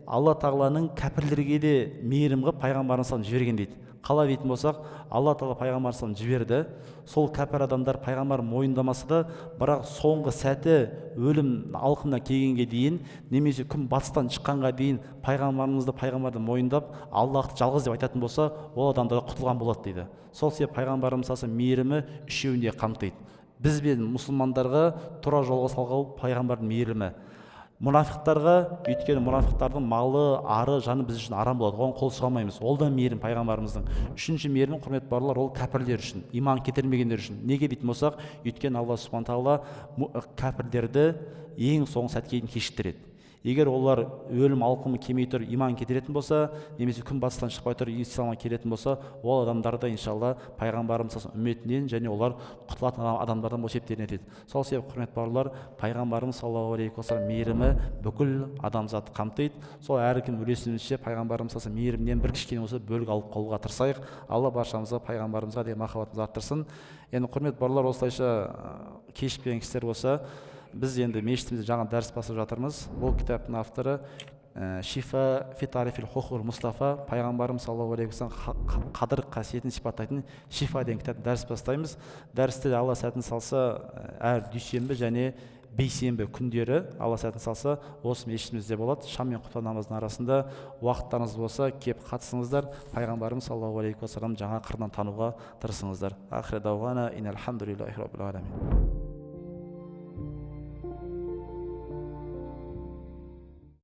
Алла тағаланың кәпірлерге де мейірім қылып пайғамбарын салып жіберген дейді. Қалай дейтін болсақ, Алла тағала пайғамбар салып жіберді. Сол кәпір адамдар пайғамбар мойындамаса да, бірақ соңғы сәті өлім алқымына келгенге дейін немесе күн батыстан шыққанға дейін пайғамбарымызды пайғамбарды мойындап, Аллахты жалғыз деп айтатын болса, ол адамдар құтылған болады дейді. Сол себеп пайғамбарымыз саллаллаху мейірімі үшеуін де қамтиды. Біз бен мұсылмандарға тура жолға салған пайғамбардың мейірімі. Мұнафиқтарға, өйткені мұнафиқтардың малы, ары, жаны біз үшін арам болады, оған қол сұға алмаймыз. Ол да мейірім пайғамбарымыздың. Үшінші мейірім, құрметті бауырлар, ол кәпірлер үшін, иман кетірмегендер үшін. Неге дейтін болсақ, өйткені Алла субхана тағала кәпірлерді ең соңғы сәтке дейін кешіктіреді. Егер олар өлім алқымы келмей тұр иман кетіретін болса, немесе күн батыстан шықпай тұр исламға келетін болса, ол адамдар да иншалла пайғамбарымыз үмметінен және олар құтылатын адамдардан болып есептелінеді. Сол себепті, құрметті бауырлар, пайғамбарымыз саллаллаху алейхи уассалам мейірімі бүкіл адамзатты қамтиды. Сол әркім үлесімізше пайғамбарымыз мейірімінен бір кішкене болса бөлік алып қалуға тырысайық. Алла баршамызға пайғамбарымызға деген махаббатымызды арттырсын. Енді, құрметті бауырлар, осылайша кешікпеген кісілер болса, біз енді мешітімізде жаңа дәріс бастап жатырмыз. Бұл кітаптың авторы Шифа фи тарифил хухул Мустафа, пайғамбарымыз саллаллаху алейхи уассалам қадір қасиетін сипаттайтын Шифа деген кітап дәріс бастаймыз. Дәрісте Алла сәтін салса, әр дүйсенбі және бейсенбі күндері Алла сәтін салса осы мешітімізде болады. Шам мен құптан намазының арасында уақыттарыңыз болса кеп қатысыңыздар. Пайғамбарымыз саллаллаху алейхи уассалам жаңа қырынан тануға тырысыңыздар. Ахир дауана инал хамдулиллахи раббил аламин.